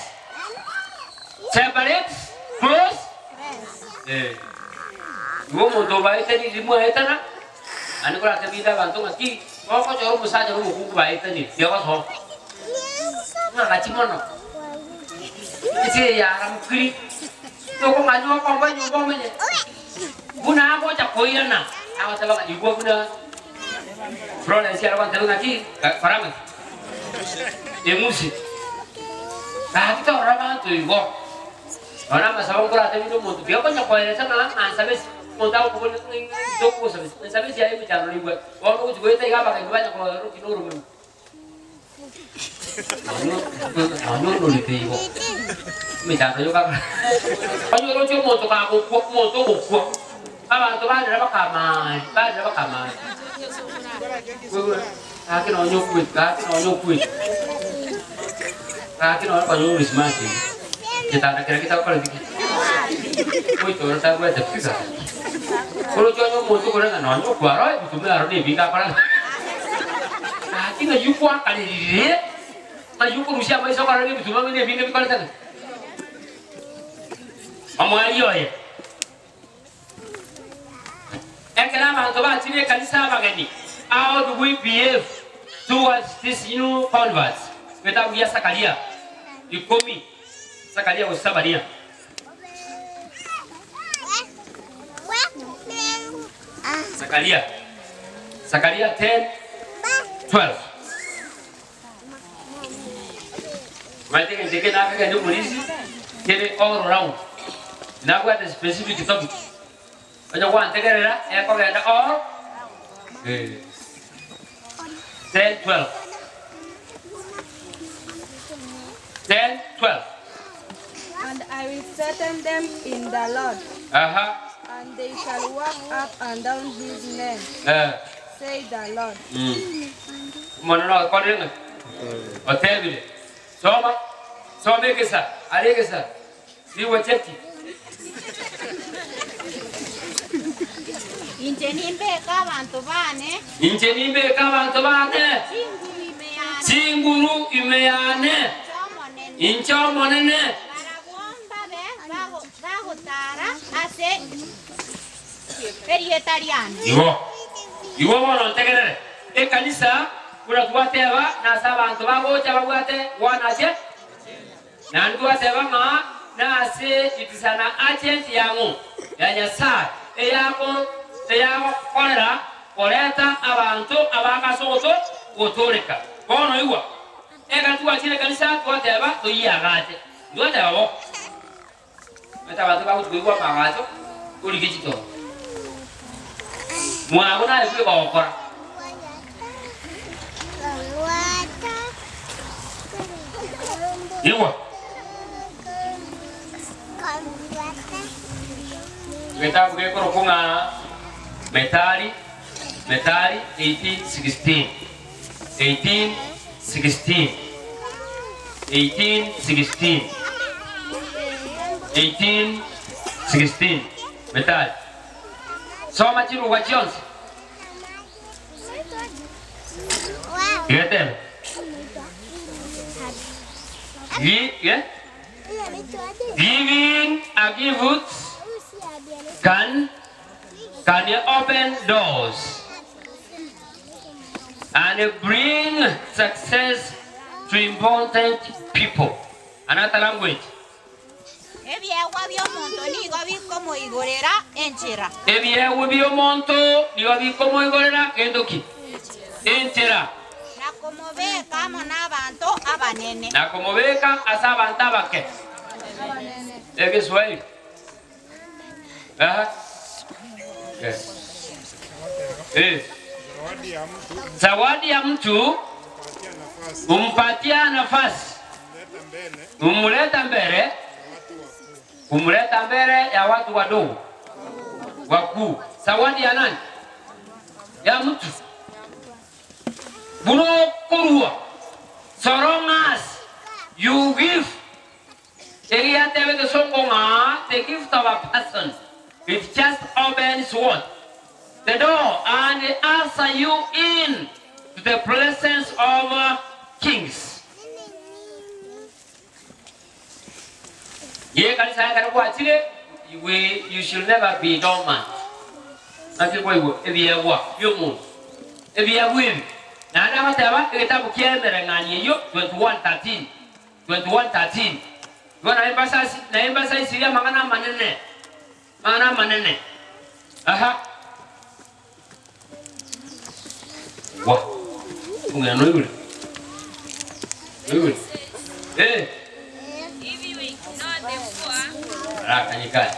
Separates close Friends. Eh. Igo omonto obaetaniri mwaetana, naende koratebinde abanto ng'a ki, gokochora omosacha na omokungu baetanire, tiagosoa. Ng'agachi mono. Ense eye yaramokiri, tokong'anywa okomba enyomba omenye. Buna agocha koirana, agoteba ng'a igwa buna Florence are gontebia ng'aki, kora ng'aki, eng'use. Gaki torora abanto igo. Nonya namasabo nkoratebie omonto, tiga konya koeresa ng'a ng'a nsabe ase omonto agokoboria ng'a ng'a tokogosaba ase, nsabe ase yaye emechando naigwete. Bono ogochi goeta iga abageni banya korora okina oromeme. Nonya onorete igo, emechando yoka onye oroche omonto kagokwa, omonto ogokwa, abanto barera bakamaaria, barera bakamaaria. Gaki nonya okwete, gaki nonya okwete. Gaki nonya konya ore smart iga. Getanda keria getagokoreti ki? Goika oro tagwete pi gaki. Oroche onye omonto okore ng'a nonya okwara oye ebituma aro na ebinge akore ng'a gaki ng'ai okwakarerire, ng'ai okorusia amaiso okorora ng'a ebituma buna ebinge bikorete ng'a. Omoerio oye. Ekero abanto bachire ekanisa abageni, how do we behave towards these new converts? Egetabu gia Zakaria ikomi, Zakaria gose Sabaria. Zakaria, Zakaria 10, 12. Omanyete egento eke nakagenda omorisia kere all round nabwate specific topic onye gwantegerera ekogenda all eh, 10 12 10 12 And I will strengthen them in the Lord, aha and they shall walk up and down his name, eh say the Lord. Mm. Omonene okorire ng'a otebire, Soma, soma egesa, aria egesa, rigwa cheti. Inche nimbeke abanto baane. Inche nimbeke abanto baane. Chinguru ime yane. Chinguru ime yane. Inche Omonene. Inche Omonene. Barabwo mbabe bagotara ase erieta riane. Igo, igo bono ntegerere. Ekanisa, buna twateba, nase abanto bagocha babwate one ache, naende twateba ng'a nase it is an agent ya ng'o? Ya Nyasae, eyako eyagokorera koreta abanto abakase ogoto gotoreka. Bono igwa, ekero twachire ekanisa twateba toyiagache, ntwateba bo. Omanyete abanto bagochi koigwa amagacho, origie chitoro. Mwago naye bweka ogokora. Igwa. Egetabu gekorokwa ng'a Methali, Methali 18:16. 18:16. 18:16. 18:16. Methali. Soma chiruga chionsi. Igetebe. Gi, ge? Giving a gift can can open doors and bring success to important people. Another language. Ebiegwa bi'omonto nigo bikomoigorera enchera. Ebiegwa bi'omonto nigo bikomoigorera gento ki? Enchera. Na komobeka amo nabanto abanene. Na komobeka ase abanto abake. Egeswahili. Aha. Yes. Eh. Zawadi ya mtu humpatia nafasi, humleta mbele, humleta mbele ya watu wadogo wakuu. Zawadi ya nani? Ya mtu buno korua so long as you give Egiatebe gesongo ng'a the gift of a person it just opens what? The door and usher you in to the presence of kings. Ye kanisa ekero gwachire we you should never be dormant. Naki kwaigwa ebiegwa bi'omonto ebiegwa ebi naende agoteba egetabu kia emereng'anio eyio 21:13 21:13 Igo naye mbasasi naye mbasaisirie amang'ana amanene amang'ana amanene aha Gwa omong'ina noigure noigure eh If you ignore the poor, arakanyika aye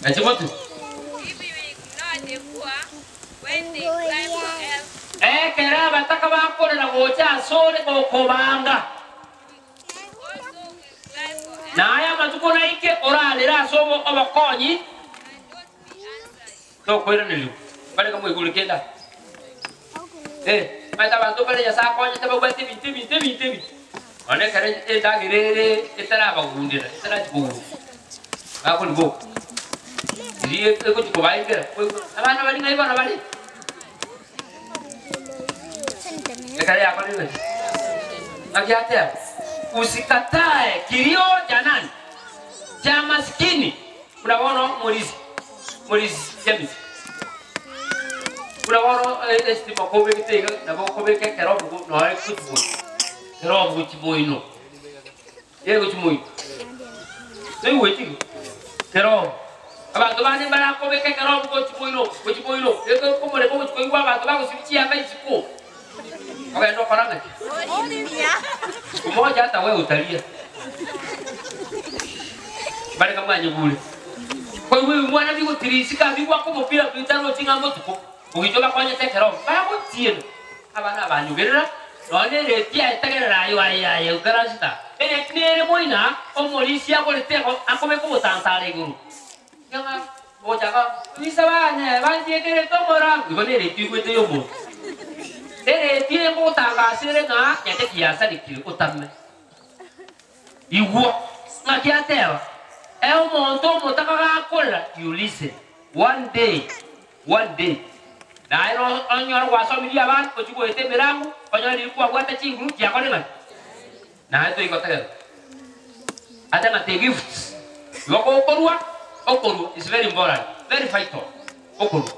Gachi motwe if you ignore the poor when they cry for help, Ekero abataka bakorera gocha asore gokobanga, na aya amatuko naike orarere ase obokonyi, tokoiranerigwa. Barenge moigure kende aa. Eh, omanyete abanto mbare Nyasae akonyete babwate ebinto ebinto ebinto ebinto. Nonya ekero endagera ere etarabagundera, etarachia kogunda, bakoriboka. Riria egochia kobaengera, abana baria ng'ai bono bare? Ekero yakorire gaki, naki ateba, Usikatae kilio cha nani? Cha maskini. Buna bono morisi, morisi James. Buna bono esitima kobegete iga nabo okobeka ekerobo noe gochi moino. Ekerobo gochi moino. Egochi moino. Toigweti igo? Kerobo. Abanto bande mbarakobeka ekerobo gochi moino, gochi moino, egekomoreka ogochi koigwa abanto bagosibia chianga isiko. Ogende okore ng'aki? Umoja hata wewe utalia. Bareka mwanyigure. Koigwa ebimwana bigotirisika bigwaka omopira bitarochi ng'a mbotuko. Ogoicha obakonyete ekerobo, bagotiena. Abana abanyugerera, nonya ereti aye tegerera aye aye aye oikaransete aa. Ereti nere moina omorisia agorete igo akobeka obosansara igoro. Ng'a ogochaka risa bane banchiekerete omorango. Igo nereti oigwete y'omonto. Ereti eye ngogotangasera ere ng'a nyachaki yasarekire otame. Igwa, ng'aki ateba, Ee omonto omotaka gakorera, you listen, one day, one day, naye onyore gwasomirie abana, ochie goeta emerango, onyore riria kwabwate chinguru chiakore ng'aki? Naye toigotegerera. Ase ng'a the gifts, igo gokorua, okorua is very important, very vital, okorua.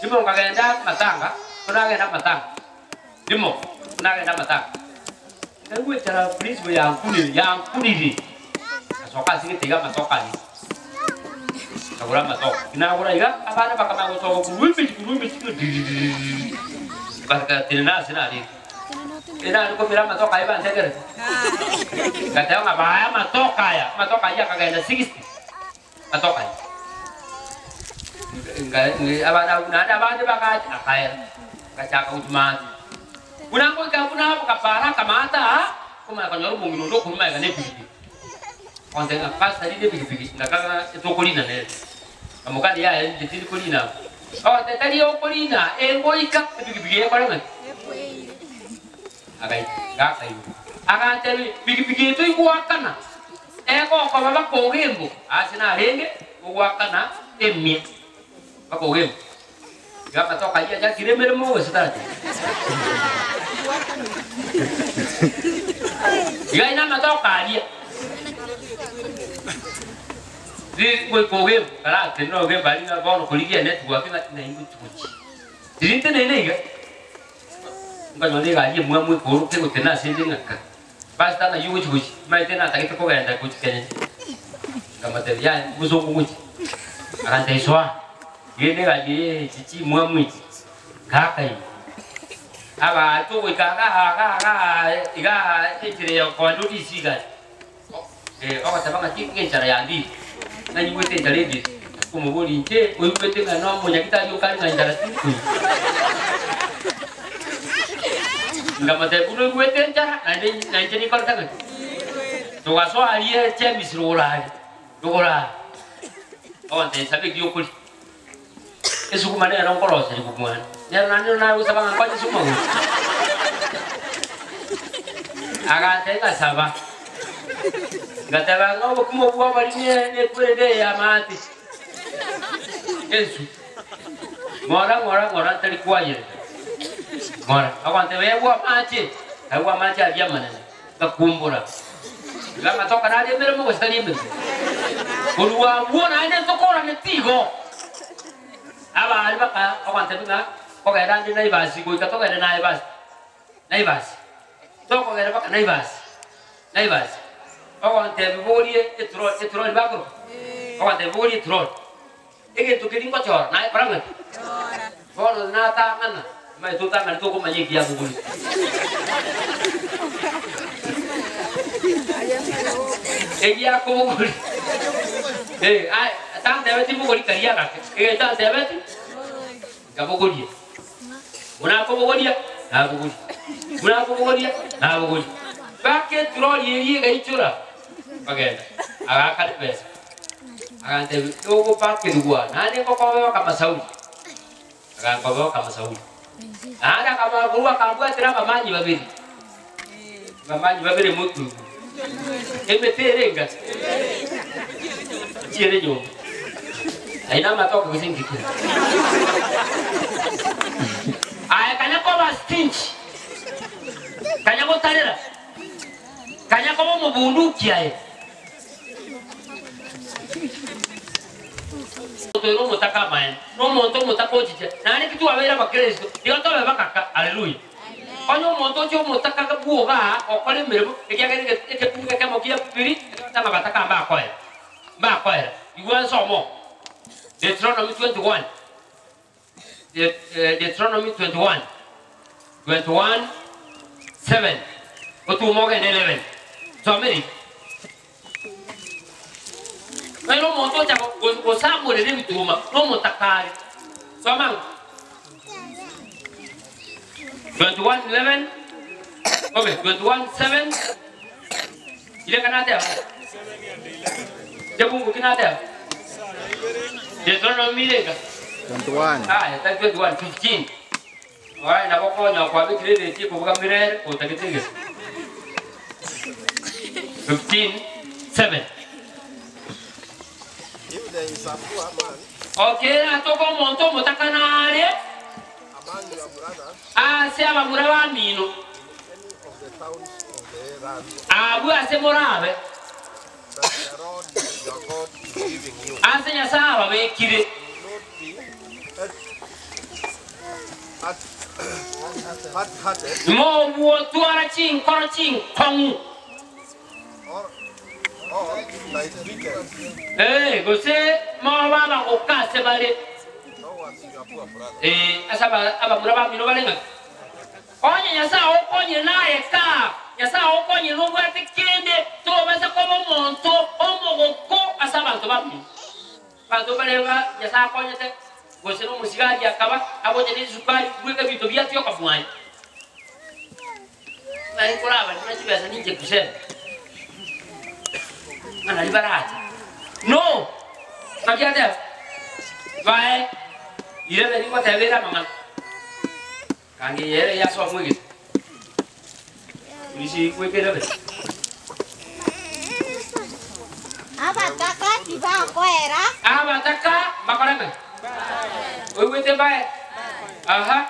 Rimo nkagenda amatanga, nagenda amatanga. Rimo nagenda amatanga, nkaigwetera principle yankunire, yankunire, ngasoka ase gete iga amatoke aria, nkagora amatoke. Nagora iga, abana bakamanya gosoka korwa emechie korwa emechie diririririri, bagatenena ase narenge. Nare komera amatoke aye bantegerete. Ngateba ng'a bae amatoke aya, amatoke ayio akagenda 60, amatoke ayio. Abana abwo naende abande bagacha, akaera, agachaka gochumata. Buna ngoika buna abwo kapara akamata aa, komanya konyora omong'ina onde okorwa magega na epigipigi. Agontebia ng'a pastor rina epigipigi ngakaga tokorina nere. Nkamokania yaya inche tindi korina abwo. Agontebia tari okorina engoika epigipigi ekore ng'aki? Agaika gakaigwa. Agantebia pigipigi eye toigwakana. Egokoba bakogembo aase narenge gogoakana emia, bakogembo. Iga amatoke ayio achakire emeremo gose tarachaka? Iga aye namatoke aria goika ogembo karatenena ogembo aria ng'a bono korigia enetwork ng'a ng'ai ngochi gochia. Riria nteneine iga, nkanyora egari emwamu ekoroka egotenena ase ende ng'a ka. Pastor ng'ai ogochia gochia? Omanyete natagete kogenda gochia Kenya. Nkamotebia yaya mosongo ngochia. Agantebia soa, genda egari eye echi chimwamu echi, ngaka ime. Aba togoika igaa igaa igaa igaa enchera ya koenda odisi igare. Ogoteba ng'a ki ng'a enchara yandire, ng'a nyigwete enchara endire. Okomoboria inche oigwete ng'a nomonyagitari okare ng'a enchara tinkoigwa. Nkamotebia buna oigwete enchara naende nainche nikorete ng'aki? Togasoa aria chemist rogoro aria, rogoro aria. Ogontebia saba ekiya okoria. Esukuma nero nkoroserigwa mwane, nero naende naro nagosaba ng'a nkonye esukuma gocha. Agantebia ng'a saba. Ngateba ng'a obokima obwo bw'obori ne nekwere eye y'amaate, ensu. Ng'ora ng'ora ng'ora ntari kwayerera. Ng'ora. Agontebia egwe amache, agwo amache aria amanene. Ngakumbura. Iga amatoka nare emeremo gose tari emeremo? Korwa abwo naende ntokoraneti igo. Abaare baka ogontebia ng'a kogenda ande Naivas goika togende Naivas, Naivas. Tokogenda mpaka Naivas, Naivas. Ogontebia bogorie etroli, etroli bakoroka? Ogontebia bogorie etroli. Egento keria ngochora, naye kora ng'aki? Bono natang'ana, omanyete otang'ani tokomanya ekiya akogoria. Egiya akobogoria, eh, aye tantebeti mbogori karia agake, egento antebeti, nkabogoria. Buna akobogoria, nabogoria, buna akobogoria, nabogoria. Mpaka etroli eria egaichora, nkagenda, agaakana ebesa. Agantebia, Togopakerigwa naende ngokoboka amasauri. Agankoboka amasauri. Naende akabakorwa akambwatera abamanyi babere, abamanyi babere motwe igoro. Emete ere enga chiere nyomba. Aye namatoke gose inki kere? Aye kanya koba stingy, kanya gotarera, kanya koba omobunduki aye. Otoire omotaka amaene, na omonto omotaka ochiche, naende ki twabeire abakristo, tiga tobe bagaka. Haleluya! Onye omonto oche omotaka bwoga aa okora emeremo, ekiagera ege eketunga ekemo kia bibiri, ekero abataka mbakoera, mbakoera. Igwa nsome oo, Deuteronomy 21, De Deuteronomy 21, 21, 7, otume ogende 11. Soma eri. Nere omonto ocha go- gosamorera ebituma, nomotakare. Soma ango. 21, 11, okay, 21, 7, Ireka nateba. Jabungu ki nateba. Deuteronomy ireka. 21. Aya, tari 21, 15. Oye nabo konya kwabekire ereti ekobuga mirere otagete egesa. 15, 7. If there is a poor man Okere atoke omonto omotaka nare among your brothers ase abamura bamino. in any of the towns of the land Abwo ase morabe, that the Lord your God is giving you, ase Nyasae ababekire. do not be hard, hard-hearted Mogwotwara chinkoro chinkong'u, or, or like wicked ee, gose mobe abagoka ase bare, towards your poor brother. ee, ase aba- abamura bamino bare ng'aki. Onye Nyasae ogokonyire naye kaa, Nyasae ogokonyire nobwate kende, tobasa koba omonto omogoko ase abanto bamino. Abanto mbare ba Nyasae akonyete, gose na omosigari akaba agocha ne chisukari bweka ebinto biatioka mwaye. Ng'a nkoraba buna chibesa ninche kusema. Ng'a nari barache. No! Ng'aki ateba? Bae, irebe ningoteba ere amang'ana. Kanga eye ere yasoa mwegete. Polisi goika irabe. Abataka tibakoera. Abataka mbakore ng'a? Oigwete mbae? Aha.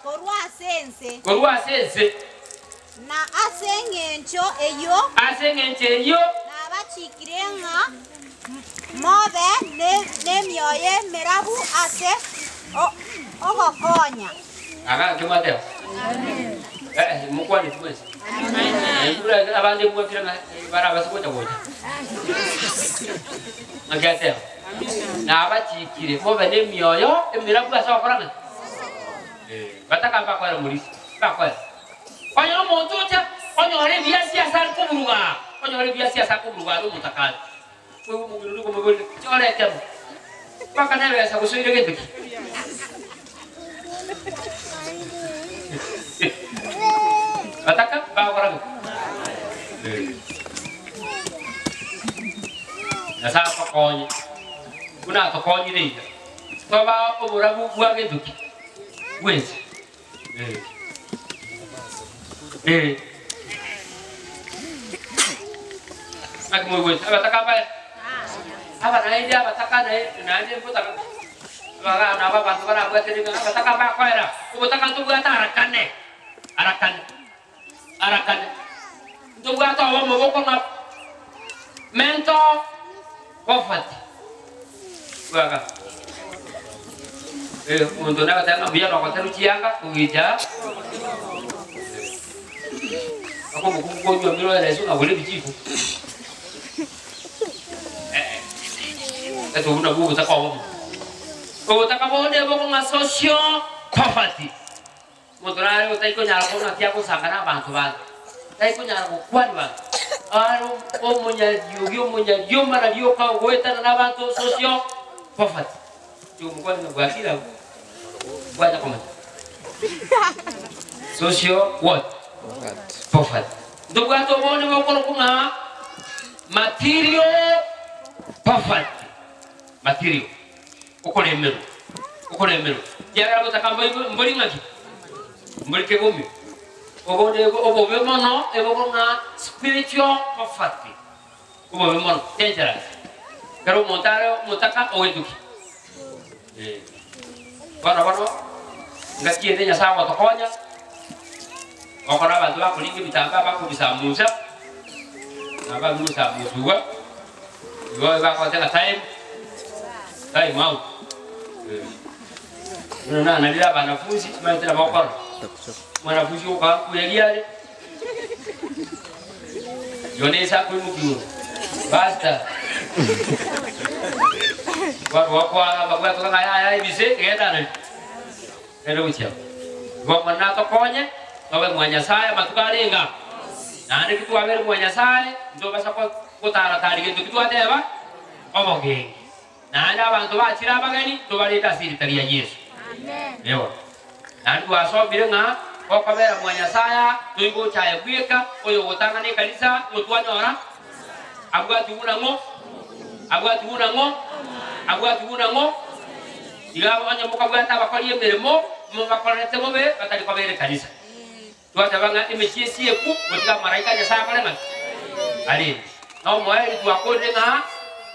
Korwa ase ense. Korwa ase ense. Na ase engencho eyio. Ase engencho eyio. Nabachikire ng'a mobe nemioyo emerabu ase ogokonya. Aka nki mwateba? Eh, mokwaneti mwensi. Embura abande mwakire ng'a barabase gocha gocha. Naki ateba? Nabachikire mobe nemioyo emerabu ase ogokora ng'a? Eh, bataka mbakoera morisia, mbakoera. Onye omonto ocha onyore ebiasi ase are koburuga, onyore ebiasi ase akoburuga are omotakani. Oyo omong'ina oria okomoboria, Chora ekemo, mpaka nebesa gose oire gento ki? Bataka bagokora ng'a? Eh. Nyasae atokonye, buna atokonyire iga, toba oborabu bwa gento ki? Bwensi. Eh. Naki moigwete abataka mbaye aba naende abataka nae naende mbotaka abagana aba abanto barabwate ring'ana abataka mbakoera obotaka ntobwate arakane arakane arakane ntobwate obomo bokong'a mental poverty Bwaga. Eh, omonto onde agateba ng'a mbuya nogoterwa chianga kogicha mpaka omokungu konywa mire oereswe ng'a gora ebichiko. Eh, eh, obwo nabwo obotaka obomo. Obotaka bonde bokong'a social poverty. Omonto nare otaikonyara korwa naki agosanga nabanto bande, taikonyara gokwania banto. Are omonyariogi, omonyarioma rioka ogoetana nabanto social poverty. Tiga omokwane ng'a bwakire abwo, bwacha komanya. Social what? Poverty. Ntobwate obonde bokorokwa ng'a material poverty. Material. Okoremerwa, okoremerwa, ekiagera botaka mboigwe mbori ng'aki? Mbori kegumi. Obonde obobe mono ebogo ng'a spiritual poverty, obobe mono, dangerous. Ekero omonto are omotaka ogetukia. Eh. Bono bono, ngaki ende Nyasaye agotokonya, gokora abanto bakoringa ebitambaa bakobisamusa, na babigosamusugwa. Igo bagoteba time, time out. Buna nanarire abanafunsi timanyete nabo okora. Mwanafunsi ogoka nkueria are. Igo nese akoimokiwa. Basta. Barwa kwagamba gwatoka ng'a yaya ebise genda nari. Genda gochia abwo. Igo Omonene atokonye tobe mwa Nyasae amatuko arenge aa. Naende ki twabeire mwa Nyasae, ntobasa gotara-taria gento ki twateba? Obogenki. Naende abanto bachire abageni, tobarente ase erita ria Yeso. Ewa. Naende twasomire ng'a gokobera mwa Nyasae aa, toigocha aye bweka, oyogotang'ana ekanisa, ng'o twanyora? Abwati buna ng'o? Abwati buna ng'o? Abwati buna ng'o? Iga onye mokabwata abakori emeremo, mobakorerete bobe, batari kobera ekanisa. Twateba ng'a emechie esieku, gotiga amaraika a Nyasae akore ng'aki? Arende. Na omoerio twakorire ng'a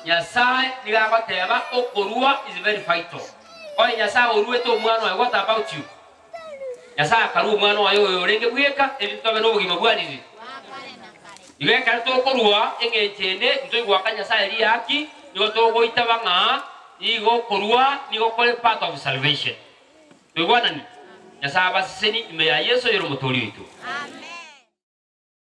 Nyasae nigo agoteba okorua is very vital. Onye Nyasae oruete omwana oye, what about you? Nyasae akarua omwana oye oyorenge bweka, erinde tobe nobogima bwa riri. Igo ekero tokorua engencho ende, ntoigwaka Nyasae riaki, nigo togoitaba ng'a nigo okorua nigo kore part of salvation. Toigwanani? Nyasae abaseseni ime ya Yeso oyore omotoori oito.